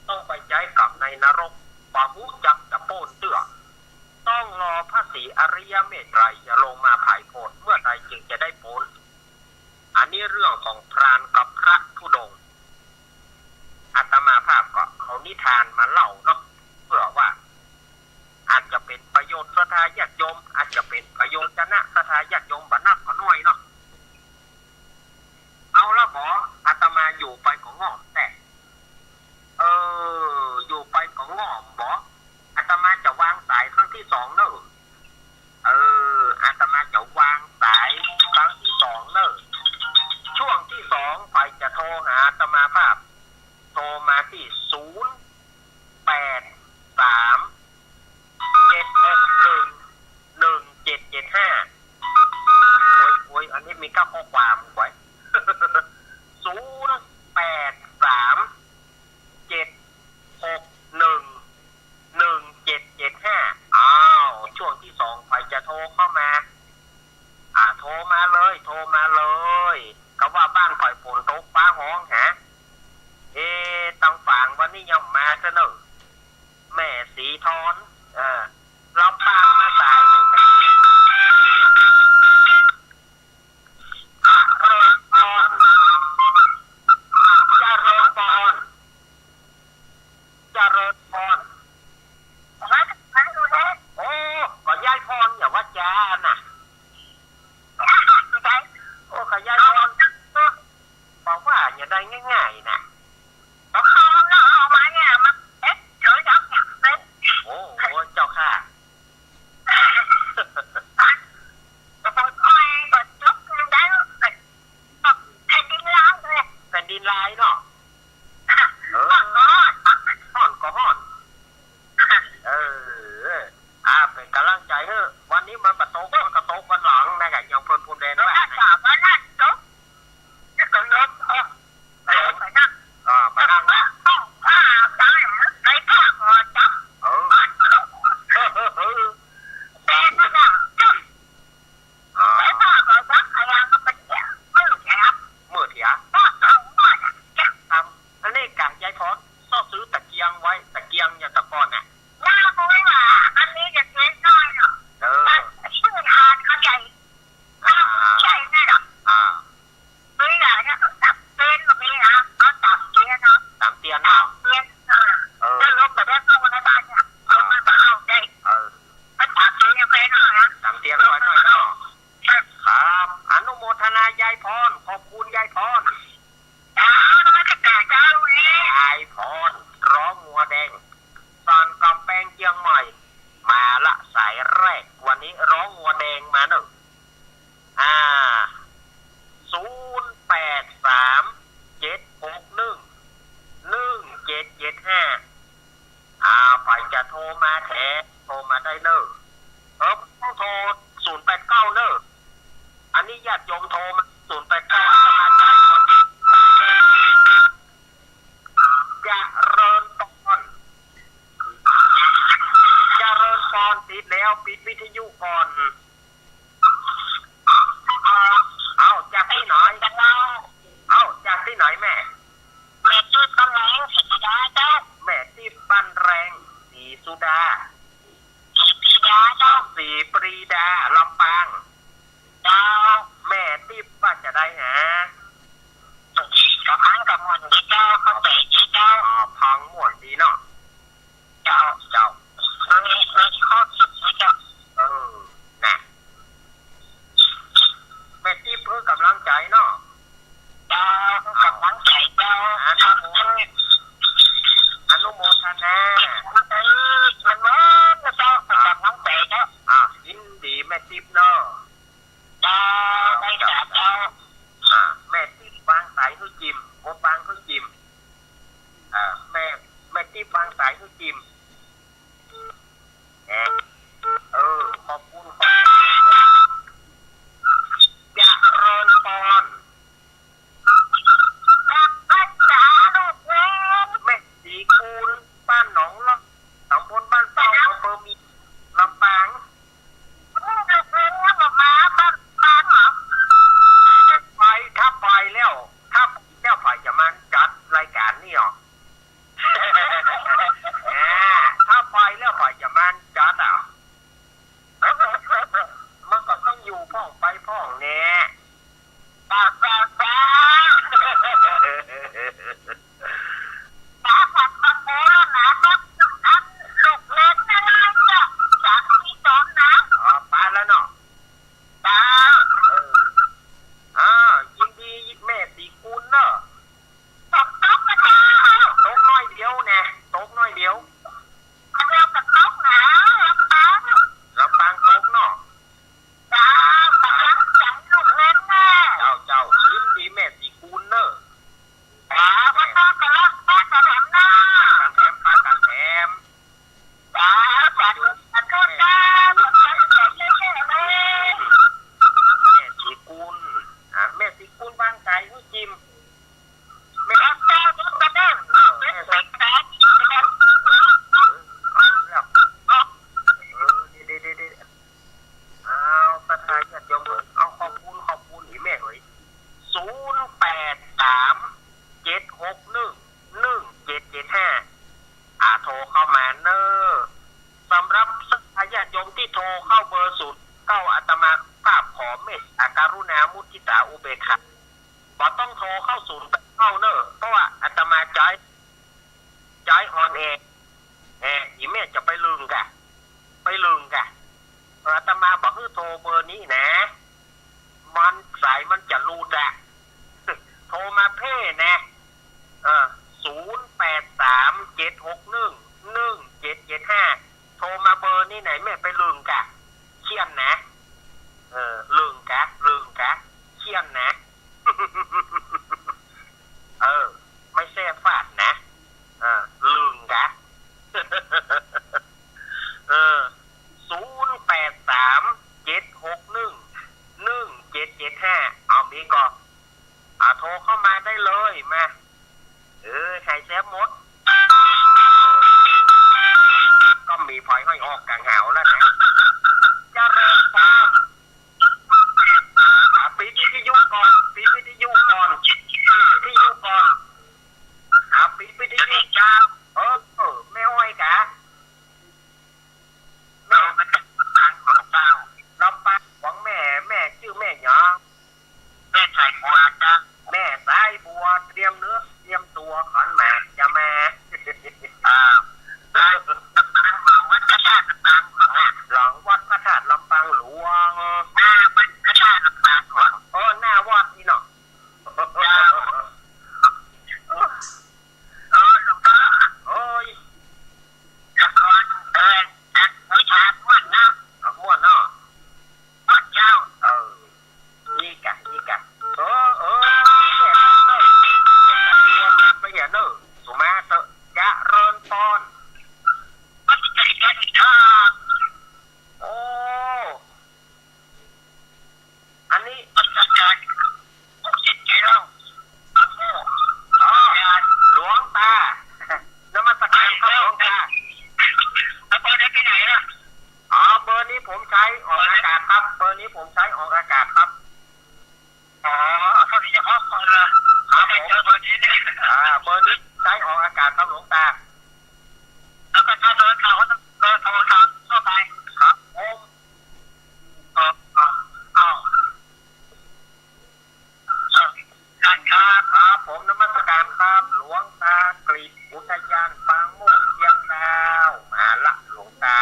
ต้องไปใจ๊ก๋รรมในนรก บ่ฮู้จักจะป๊นเตื้อ ต้องรอพระศรีอริยเมตไตรจะลงมาผายโผด เมื่อใดจึงจะได้ป๊น อันนี้เรื่องของพรานกับพระธุดงค์ อาตมาภาพก็เอานิทานมาเล่าเนาะ เพื่อว่า อาจจะเป๋นประโยชน์ศรัทธาญาติโยม อาจจะเป๋นประโยชน์จะนะศรัทธาญาติโยมบ่นักก็น้อยเนาะ เอาละบ่ อาตมาอยู่ไปก็ง่อมแต๊ เออ อยู่ไปก็ง่อมบ่ อาตมาจะวางสายครั้งที่สองเน่อ เออ อาตมาจะวางสายครั้งที่สองเน่อ ช่วงที่สองใผจะโทรหาอาตมาภาพ โทรมาตี้ ศูนย์ แปด สาม เจ็ด หก หนึ่ง หนึ่ง เจ็ด เจ็ด ห้า โอ๊ย โอ๊ย อันนี้มีก้าข้อความไว้ ศูนย์ แปด สาม เจ็ด หก หนึ่ง หนึ่ง เจ็ด เจ็ด ห้า อ้าว ช่วงที่สองใผจะโทรเข้ามา อ่า โทรมาเลย โทรมาเลย ก็ว่าบ้านข่อยฝนตกฟ้าฮ้องหา เอ๊ะ ตังฝางวันนี้ยังมาเสนอ แม่สีทอน เออ ลำปางมาสายหนึ่ง เจริญพร เจริญพร เจริญพร โอ้ ก็ยายพรอย่าว่าจาน่ะ โอ้ ก็ยายพร บอกว่าอย่าได้ง่ายๆ น่ะ โอ้ เจ้าข้า แผ่นดินไหวเนาะ เออ ฮ้อนก็ฮ้อน เออ อ่า เป๋นก๋ำลังใจ๋หื้อ วันนี้มันบ่ตก มันก็ตกวันหลังนะ ก็ยังเปิ้นพูนแดนว่า เออ ไปนั่ง อ่า ไปนั่ง เออ อ่า มืดเหีย จิม นะ เออ ขอบคุณ ขอบคุณ เจริญพร กลับบ้านจ๋าลูกเว้ย แม่ศรีกูล บ้านหนองล่อง ตำบลบ้านเป้า อำเภอเมียง ลำปาง ลูกเว้ย บอกมาบ้านปางเหรอ ไป ถ้าไปแล้ว ถ้าไปแล้ว ใผจะมาจัดรายการนี่หรอ อ่า ถ้าไปแล้วใผจะมาจัดอ่ะ มันก็ต้องอยู่พ่องไปพ่องแน่ จ้า จ้า จ้า จ้า ขอบคุณนะ ครับ อันลูกเล่นนะ นะ จ้ะ สามสี่สองนะ อ๋อ ไปแล้วเนาะ จ้า เออ อ่า ยินดีแม่ศรีกูลเนาะ ตก ตกกะเจ้า ตกน้อยเดียวแน่ ตกน้อยเดียว กะเดียวกะตกหนา ลำปาง ลำปางตกเนาะ เจ้า กำลังใจลูกเล่นแน่ เจ้า เจ้า ยินดีแม่ศรีกูลเนาะ เจ้า ปากั๋นแถมเนาะ ปากั๋นแถม ปากั๋นแถม เจ้า สาธุ สาธุ เจ้า ขอบคุณเจ้า เยอะๆ เลย แม่ศรีกูล อ่า แม่ศรีกูล วางสายหื้อจิม แม่ แม่ศรีกูล แม่ศรีกูล เออ เอาแล้ว เออ เดี๋ยวๆๆๆ เอา ศรัทธาญาติโยมเอ๋ย เอา ขอบคุณ ขอบคุณ อีแม่เอ๋ย ศูนย์แปดสาม เจ็ดหกหนึ่ง หนึ่งเจ็ดเจ็ดห้า อ่า โทรเข้ามาเน่อ สำหรับศรัทธาญาติโยมตี้โทรเข้าเบอร์ศูนย์เก้า อาตมาภาพขอเมตตากรุณามุทิตาอุเบกขา บ่ต้องโทรเข้าศูนย์แปดเก้าเน่อ เพราะว่าอาตมาใจ๊ ใจ๊ออนแอร์ แอร์ อีแม่จะไปลึงก่ะ ไปลึงก่ะ เออ อาตมาบ่หื้อโทรเบอร์นี้นะ มัน สายมันจะหลุดอะ โทรมาเพ่นะ เออ ศูนย์แปดสาม เจ็ดหกหนึ่ง หนึ่งเจ็ดเจ็ดห้า โทรมาเบอร์นี้ไหน แม่ไปลึงก่ะ เคี่ยนนะ เออ ลึงก่ะ ลึงก่ะ เคี่ยนนะ เออ ไม่ใช่ฟาดนะ เออ ลึงก่ะ เออ ศูนย์แปดสาม เจ็ดหกหนึ่ง หนึ่งเจ็ดเจ็ดห้า เอามีก่อ อ่า โทรเข้ามาได้เลย มา เออ ใครแซบหมด ก็มีพลอยห้อยออกกลางหาวแล้วนะ เจริญพร อ่า ปิดวิทยุก่อน ปิดวิทยุก่อน ปิดวิทยุก่อน อ่า ปิดวิทยุ เออ เออ แม่อ้อยกะ แม่ ลำปางหลวงเจ้า ลำปางหลวง แม่ แม่จื้อแม่หยัง แม่สายบัวเจ้า แม่สายบัว เตรียมเนื้อเตรียมตั๋ว ขันหมากจะมา อ่า ลำปางหลวง วัดพระธาตุลำปางหลวงเนี่ย หลังวัดพระธาตุลำปางหลวง หน้าวัดพระธาตุลำปางหลวง เออ หน้าวัดนี่เนาะ เจ้า เออ หลวงพ่อ โอ้ย ละคร เออ จัดวิชาม่วนนะ ม่วนเนาะ ม่วนเจ้า เออ นี่กะ นี่กะ เออ เออ ไปเหียเนอะ สุมาเตอะ เจริญพร โอ้ อันนี้ นมัสการ ลูกศิษย์เจ้า อ๋อ หลวงตา นมัสการครับหลวงตา แล้วเบอร์นี้ไปไหนล่ะ อ๋อ เบอร์นี้ผมใช้ออกอากาศครับ เบอร์นี้ผมใช้ออกอากาศครับ อ๋อ เอาเท่านี้เฉพาะคนละ ครับผม เจอเบอร์นี้เนี่ย อ่า เบอร์นี้ใช้ออกอากาศครับหลวงตา แล้วก็ถ้าเบอร์เก่าก็ต้องเบอร์โทรศัพท์ทั่วไป ครับผม เออ เออ เอา ครับ ครับผม นมัสการครับ หลวงตากฤษ อุทยานปางโมกข์เชียงดาว มาละหลวงตา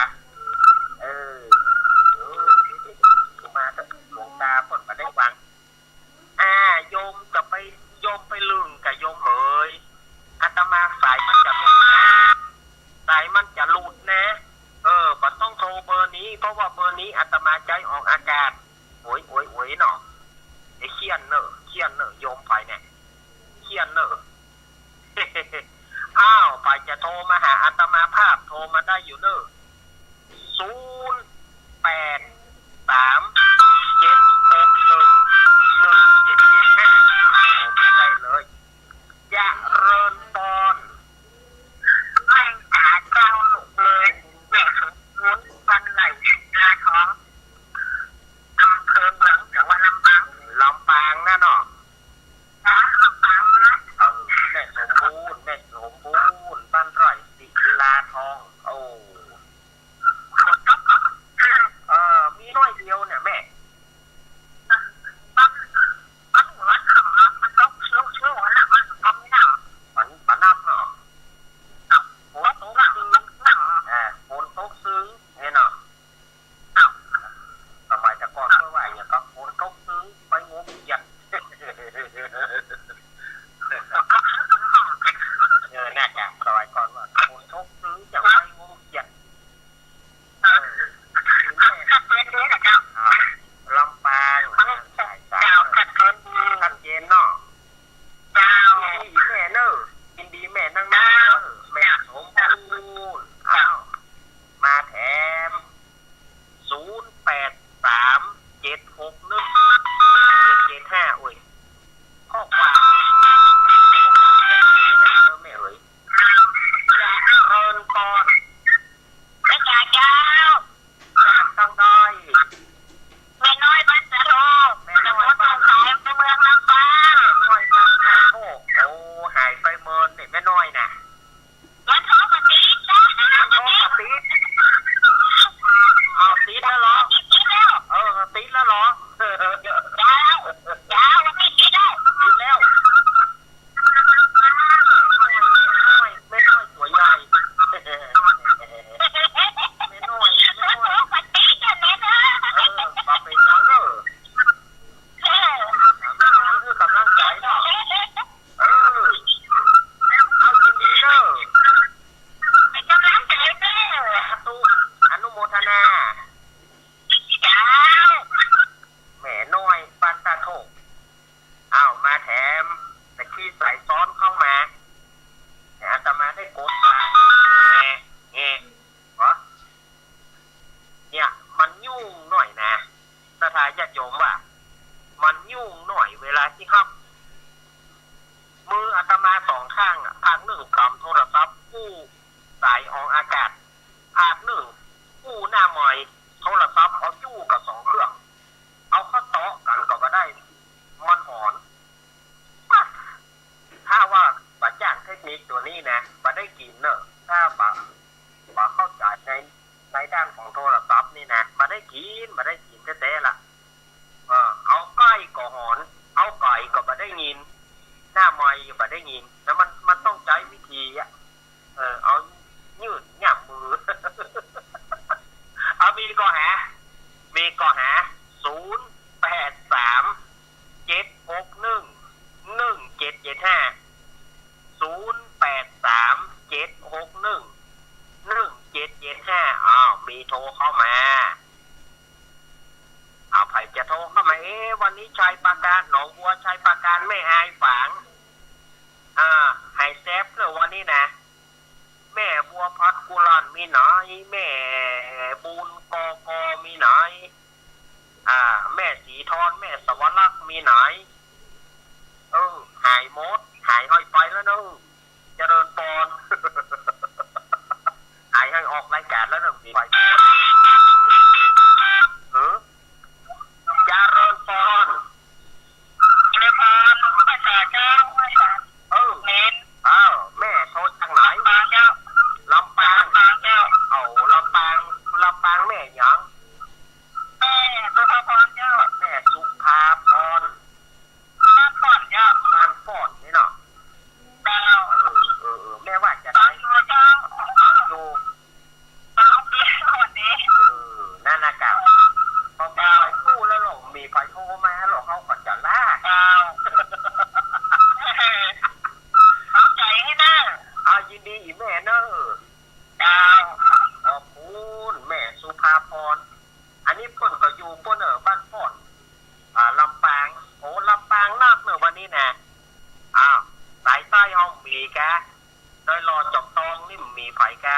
เออ เออ มาเถอะหลวงตา เปิ้นบ่ได้วาง อ่า โยมจะไป โยมไปลึงกะโยมเหย อาตมาสายมันจะหลุดนะ สายมันจะหลุดนะ เออ บ่ต้องโทรเบอร์นี้ เพราะว่าเบอร์นี้อาตมาใช้ออกอากาศ โอย โอย โอยเนาะ ไอ้เคี่ยนเนอะ เคี่ยนเนอะ โยมไปเนี่ย เคี่ยนเนอะ อ้าว ไปจะโทรมาหาอาตมา ไป ภาพโทรมาได้อยู่เน่อ ศูนย์ แปด สาม เจ็ด หก หนึ่ง หนึ่ง เจ็ด เจ็ด ห้า โทรมาได้เลย เจริญปอน แม่จ๋าเจ้า ลูกเหมย แม่สมบูรณ์ บ้านไร่ ศิลาทอง อำเภอเมือง จังหวัดลำปาง ลำปางนะเนาะ จ้า ลำปางนะ เออ แม่สมบูรณ์ แม่สมบูรณ์ บ้านไร่ ศิลาทอง โอ้ ฝนตกเหรอ เออ มีน้อยเดียวเนี่ยแม่ บาง บางวันค่ำมันตกชิวๆ นะ มันก็บ่นัก มันบ่นักเนาะ ฝนตกซึ่ง อ่า ฝนตกซึ่งเนี่ยเนาะ สมัยแต่ก่อนเปิ้นว่าหยังก็ ฝนตกซึ่งไปงมเขียด เออ น่าจะสมัยก่อนว่า ฝนตกซึ่งจะไปงมเขียด เออ ชัดเจนดีนะเจ้า อ่า ลำปาง สายสาม เจ้า ชัดเจนดี ชัดเจนเนาะ เจ้า ยินดีแม่เน่อ ยินดีแม่นักเน่อ เจ้า แม่สมบูรณ์ เจ้า อ้าว มาแถม ศูนย์ แปด สาม เจ็ด หก หนึ่ง เจ็ด เจ็ด ห้า โอ้ย ข้อความ แม่เอ๋ย เจริญปอน แม่จ๋าเจ้า จากตางใด แม่น้อยบ้านสะโทก แม่น้อยบ้านสะโทก เมืองลำปาง แม่น้อยบ้านสะโทก โอ้ หายไปเมินเนี่ย แม่น้อยน่ะ มันโทรมาติดนะ มันโทรมาติด เอาติดแล้วเหรอ ติดแล้ว เออ ติดแล้วเหรอ เจ้า เจ้า มันไม่ติดแล้ว ติดแล้ว แม่น้อย แม่น้อยตัวใหญ่ แม่น้อย แม่น้อย มันโทรมาติดอะแม่น้อย เออ บ่เป๋นหยังเน่อ เออ แม่น้อยคือกำลังใจ๋เนาะ เออ เอายินดีเน่อ เป๋นกำลังใจ๋เน่อ สาธุ อนุโมทนา เจ้า แม่น้อยบ้านสะโทก อ้าว มาแถม ตะกี้สายซ้อนเข้ามา แต่อาตมาได้กดวาง แงะ แงะ เหรอ เนี่ย มันยุ่งหน่อยนะ ศรัทธาญาติโยมว่า มันยุ่งหน่อยเวลาตี้ฮับ มืออาตมาสองข้างอะ ข้างนึ่งกำโทรศัพท์กู้สายออกอากาศ ข้างนึ่งกู้หน้าไมค์โทรศัพท์ เอาอยู่กับสองเครื่อง เอาเข้าเตาะกั๋นก็บ่ได้ มันหอน ถ้าว่าบ่จ้างเทคนิคตั๋วนี้นะ บ่ได้กิ๋นเน่อ ถ้าบ่ บ่เข้าใจ๋ใน ในด้านของโทรศัพท์นี่นะ บ่ได้กิ๋น บ่ได้กิ๋นแต๊ๆ ละ เออ เอาใก้ก็หอน เอาไก๋ก็บ่ได้ยิน หน้าไมค์บ่ได้ยิน แล้วมัน มันต้องใจ๊วิธีอะ เออ เอายื่นย่ำมือ เอา มีก็หา มีก็หา ศูนย์ แปด สาม เจ็ด หก หนึ่ง หนึ่ง เจ็ด เจ็ด ห้า ศูนย์ แปด สาม เจ็ด หก หนึ่ง หนึ่ง เจ็ด เจ็ด ห้า อ้าว มีโทรเข้ามา อ้าว ใผจะโทรเข้ามา เอ๊ะ วันนี้ชัยปราการ หนองบัว ชัยปราการ แม่อายฝาง อ่า หายแซบเลยวันนี้นะ แม่บัวพัดกุลาลมีไหน แม่บุญกอกอมีไหน อ่า แม่ศรีทอน แม่สวรักษ์มีไหน เออ หายหมด หายห้อยไปแล้วเนอะ เจริญปอน หายห้อยออกรายการแล้วเนอะ มีไป เออ เจริญปอน เจริญปอน ภาษาเจ้า ภาษา เออ เน้น อ้าว แม่โทรจากไหน ลำปางเจ้า ลำปาง ลำปางเจ้า เอา ลำปาง ลำปางแม่หยัง แม่สุภาพรเจ้า แม่สุภาพร บ้านป่อนเจ้า บ้านป่อนนี่เนาะ เจ้า เออ เออ เออ แม่ว่าจะได้ ฟังอยู่เจ้า ฟังอยู่ สนุกดีวันนี้ เออ นั่นนะเจ้า พอมีใผกู้แล้วหรอก มีใผโทรมาหรอก เขาก็จะลา เจ้า ขอบใจ๋เน่อ อ่า ยินดีอีแม่เน่อ เจ้า ขอบคุณแม่สุภาพร อันนี้เปิ้นก็อยู่เปิ้นเน่อ บ้านป่อน อ่า ลำปาง โอ้ ลำปางนักเน่อวันนี้นะ อ้าว สายใต้เฮามีกะ โดยรอจอมตองนี่มีใผกะ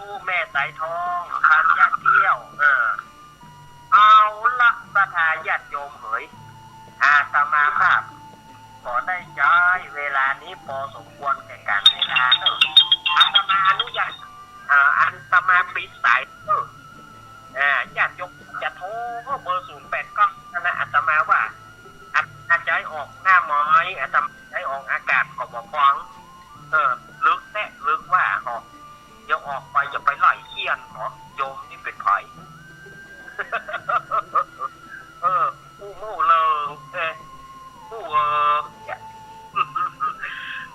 ตุ๊แม่สายทอง ธัญญาแก้ว เออ เอาละ ศรัทธาญาติโยมเหย อาตมาภาพ ก็ได้ใจ๊เวลานี้ปอสมควรแก่ก๋านเวลาเนาะ อาตมาอนุญาต อ่า อาตมาปิดสายเนาะ อ่า ญาติโยมจะโทรเบอร์ศูนย์แปดเก้านะ อาตมาว่า อาตมาจะใจ๊ออกหน้าไมค์ อาตมาจะใจ๊ออกอากาศก็บ่ฟัง เออ ลึกแต๊ ลึกว่า หอ เดี๋ยวออก ไปจะไปไล่เฆี่ยนเหรอ โยมนี่เป๋นใผ เออ อู้มู่เลิง เอ๊ะ อู้เออ เนี่ย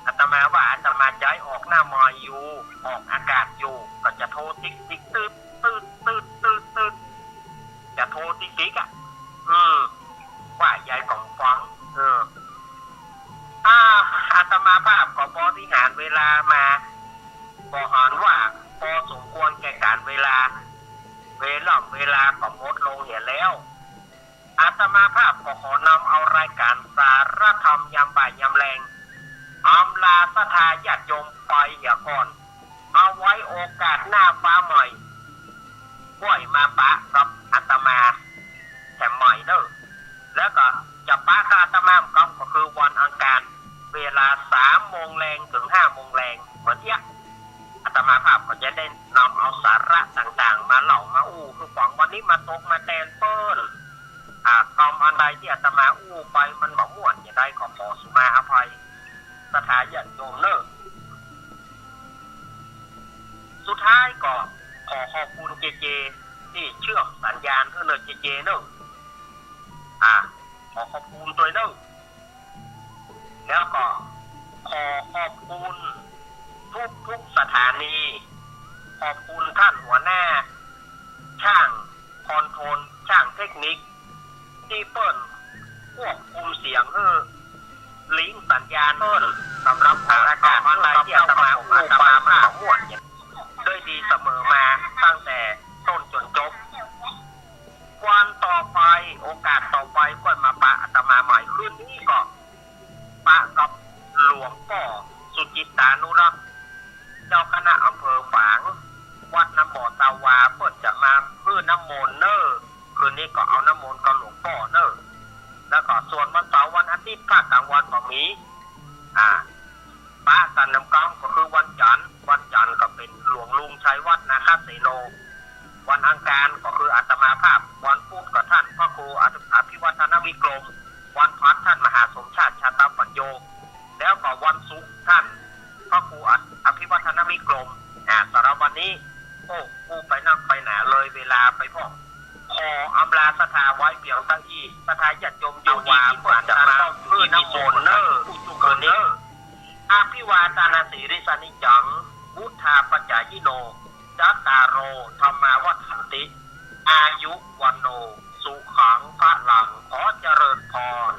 อาตมาว่าอาตมาจะออกหน้าไมค์อยู่ ออกอากาศอยู่ ก็จะโทรติ๊กติ๊กตึ๊ดตึ๊ดตึ๊ดตึ๊ดตึ๊ด จะโทรติ๊กติ๊กอะ อืม ว่ายายก็บ่ฟัง เออ อ่า อาตมาภาพก็บริหารเวลามา ก็หันว่าพอสมควรแก่ก๋านเวลา เวล่ำเวลาก็หมดลงเหียแล้ว อาตมาภาพก็ขอนำเอารายก๋านสาระธรรมยามบ่ายยามแลง อำลาศรัทธาญาติโยมไปเหียก่อน เอาไว้โอกาสหน้าฟ้าใหม่ ค่อยมาปะกับอาตมาแถมใหม่เน่อ แล้วก็จะปะกับอาตมาก็คือวันอังคาร เวลาสามโมงแลงเถิงห้าโมงแลง เหมือนเอี้ย อาตมาภาพก็จะได้นำเอาสาระต่างๆ มาเล่ามาอู้หื้อฟัง วันนี้มาตกมาแตนเปิ้น อ่า กำอันใดตี้อาตมาอู้ไปมันบ่ม่วนจะใดก็ขอสุมาอภัยศรัทธาญาติโยมเน่อ สุดท้ายก็ขอขอบคุณเจเจตี้เชื่อมสัญญาณหื้อเน่อเจเจเน่อ อ่า ขอขอบคุณตวยเน่อ แล้วก็ขอขอบคุณทุกๆ สถานี ขอบคุณท่านหัวหน้าช่างคอนโทรล ช่างเทคนิค ตี้เปิ้นควบคุมเสียงหื้อ ลิงก์สัญญาณเปิ้น สำหรับออกอากาศเปิ้น ตี้อาตมาอู้ไปมันบ่ม่วนเนี่ย ด้วยดีเสมอมาตั้งแต่ต้นจ๋นจบ วันต่อไป โอกาสต่อไปค่อยมาปะอาตมาใหม่ คืนนี้ก็ปะกับหลวงป้อสุจิตตานุรักษ์ เจ้าคณะอำเภอฝาง วัดน้ำบ่อตาวา เปิ้นจะมาหื้อน้ำมนต์เน่อ คืนนี้ก็เอาน้ำมนต์กับหลวงป้อเน่อ แล้วก็ส่วนวันเสาร์วันอาทิตย์ภาคกลางวันก็มี อ่า ปะกั๋นนำกำก็คือวันจันทร์ วันจันทร์ก็เป๋นหลวงลุงชัยวัฒน์นาคเสโน วันอังคารก็คืออาตมาภาพ วันพุธก็ท่านพระครูอภิวัฒนวิกรม วันพฤหัสท่านมหาสมชาติชาตปัญโญ แล้วก็วันศุกร์ท่านพระครูอภิวัฒนวิกรม อ่า สำหรับวันนี้ โอ้ อู้ไปนักไปหนาเลยเวลาไปพ่อง ขออำลาศรัทธาไว้เปียงเต้าอี้ ศรัทธาญาติโยมอยู่ดี เปิ้นจะมาหื้อน้ำมนต์เน่อ คืนนี้ อภิวาทนสีลิสนิจจัง วุฑฒาปจายิโน จัตตาโร ธัมมาวัฑฒันติ อายุ วัณโณ สุขัง พลัง ขอเจริญพร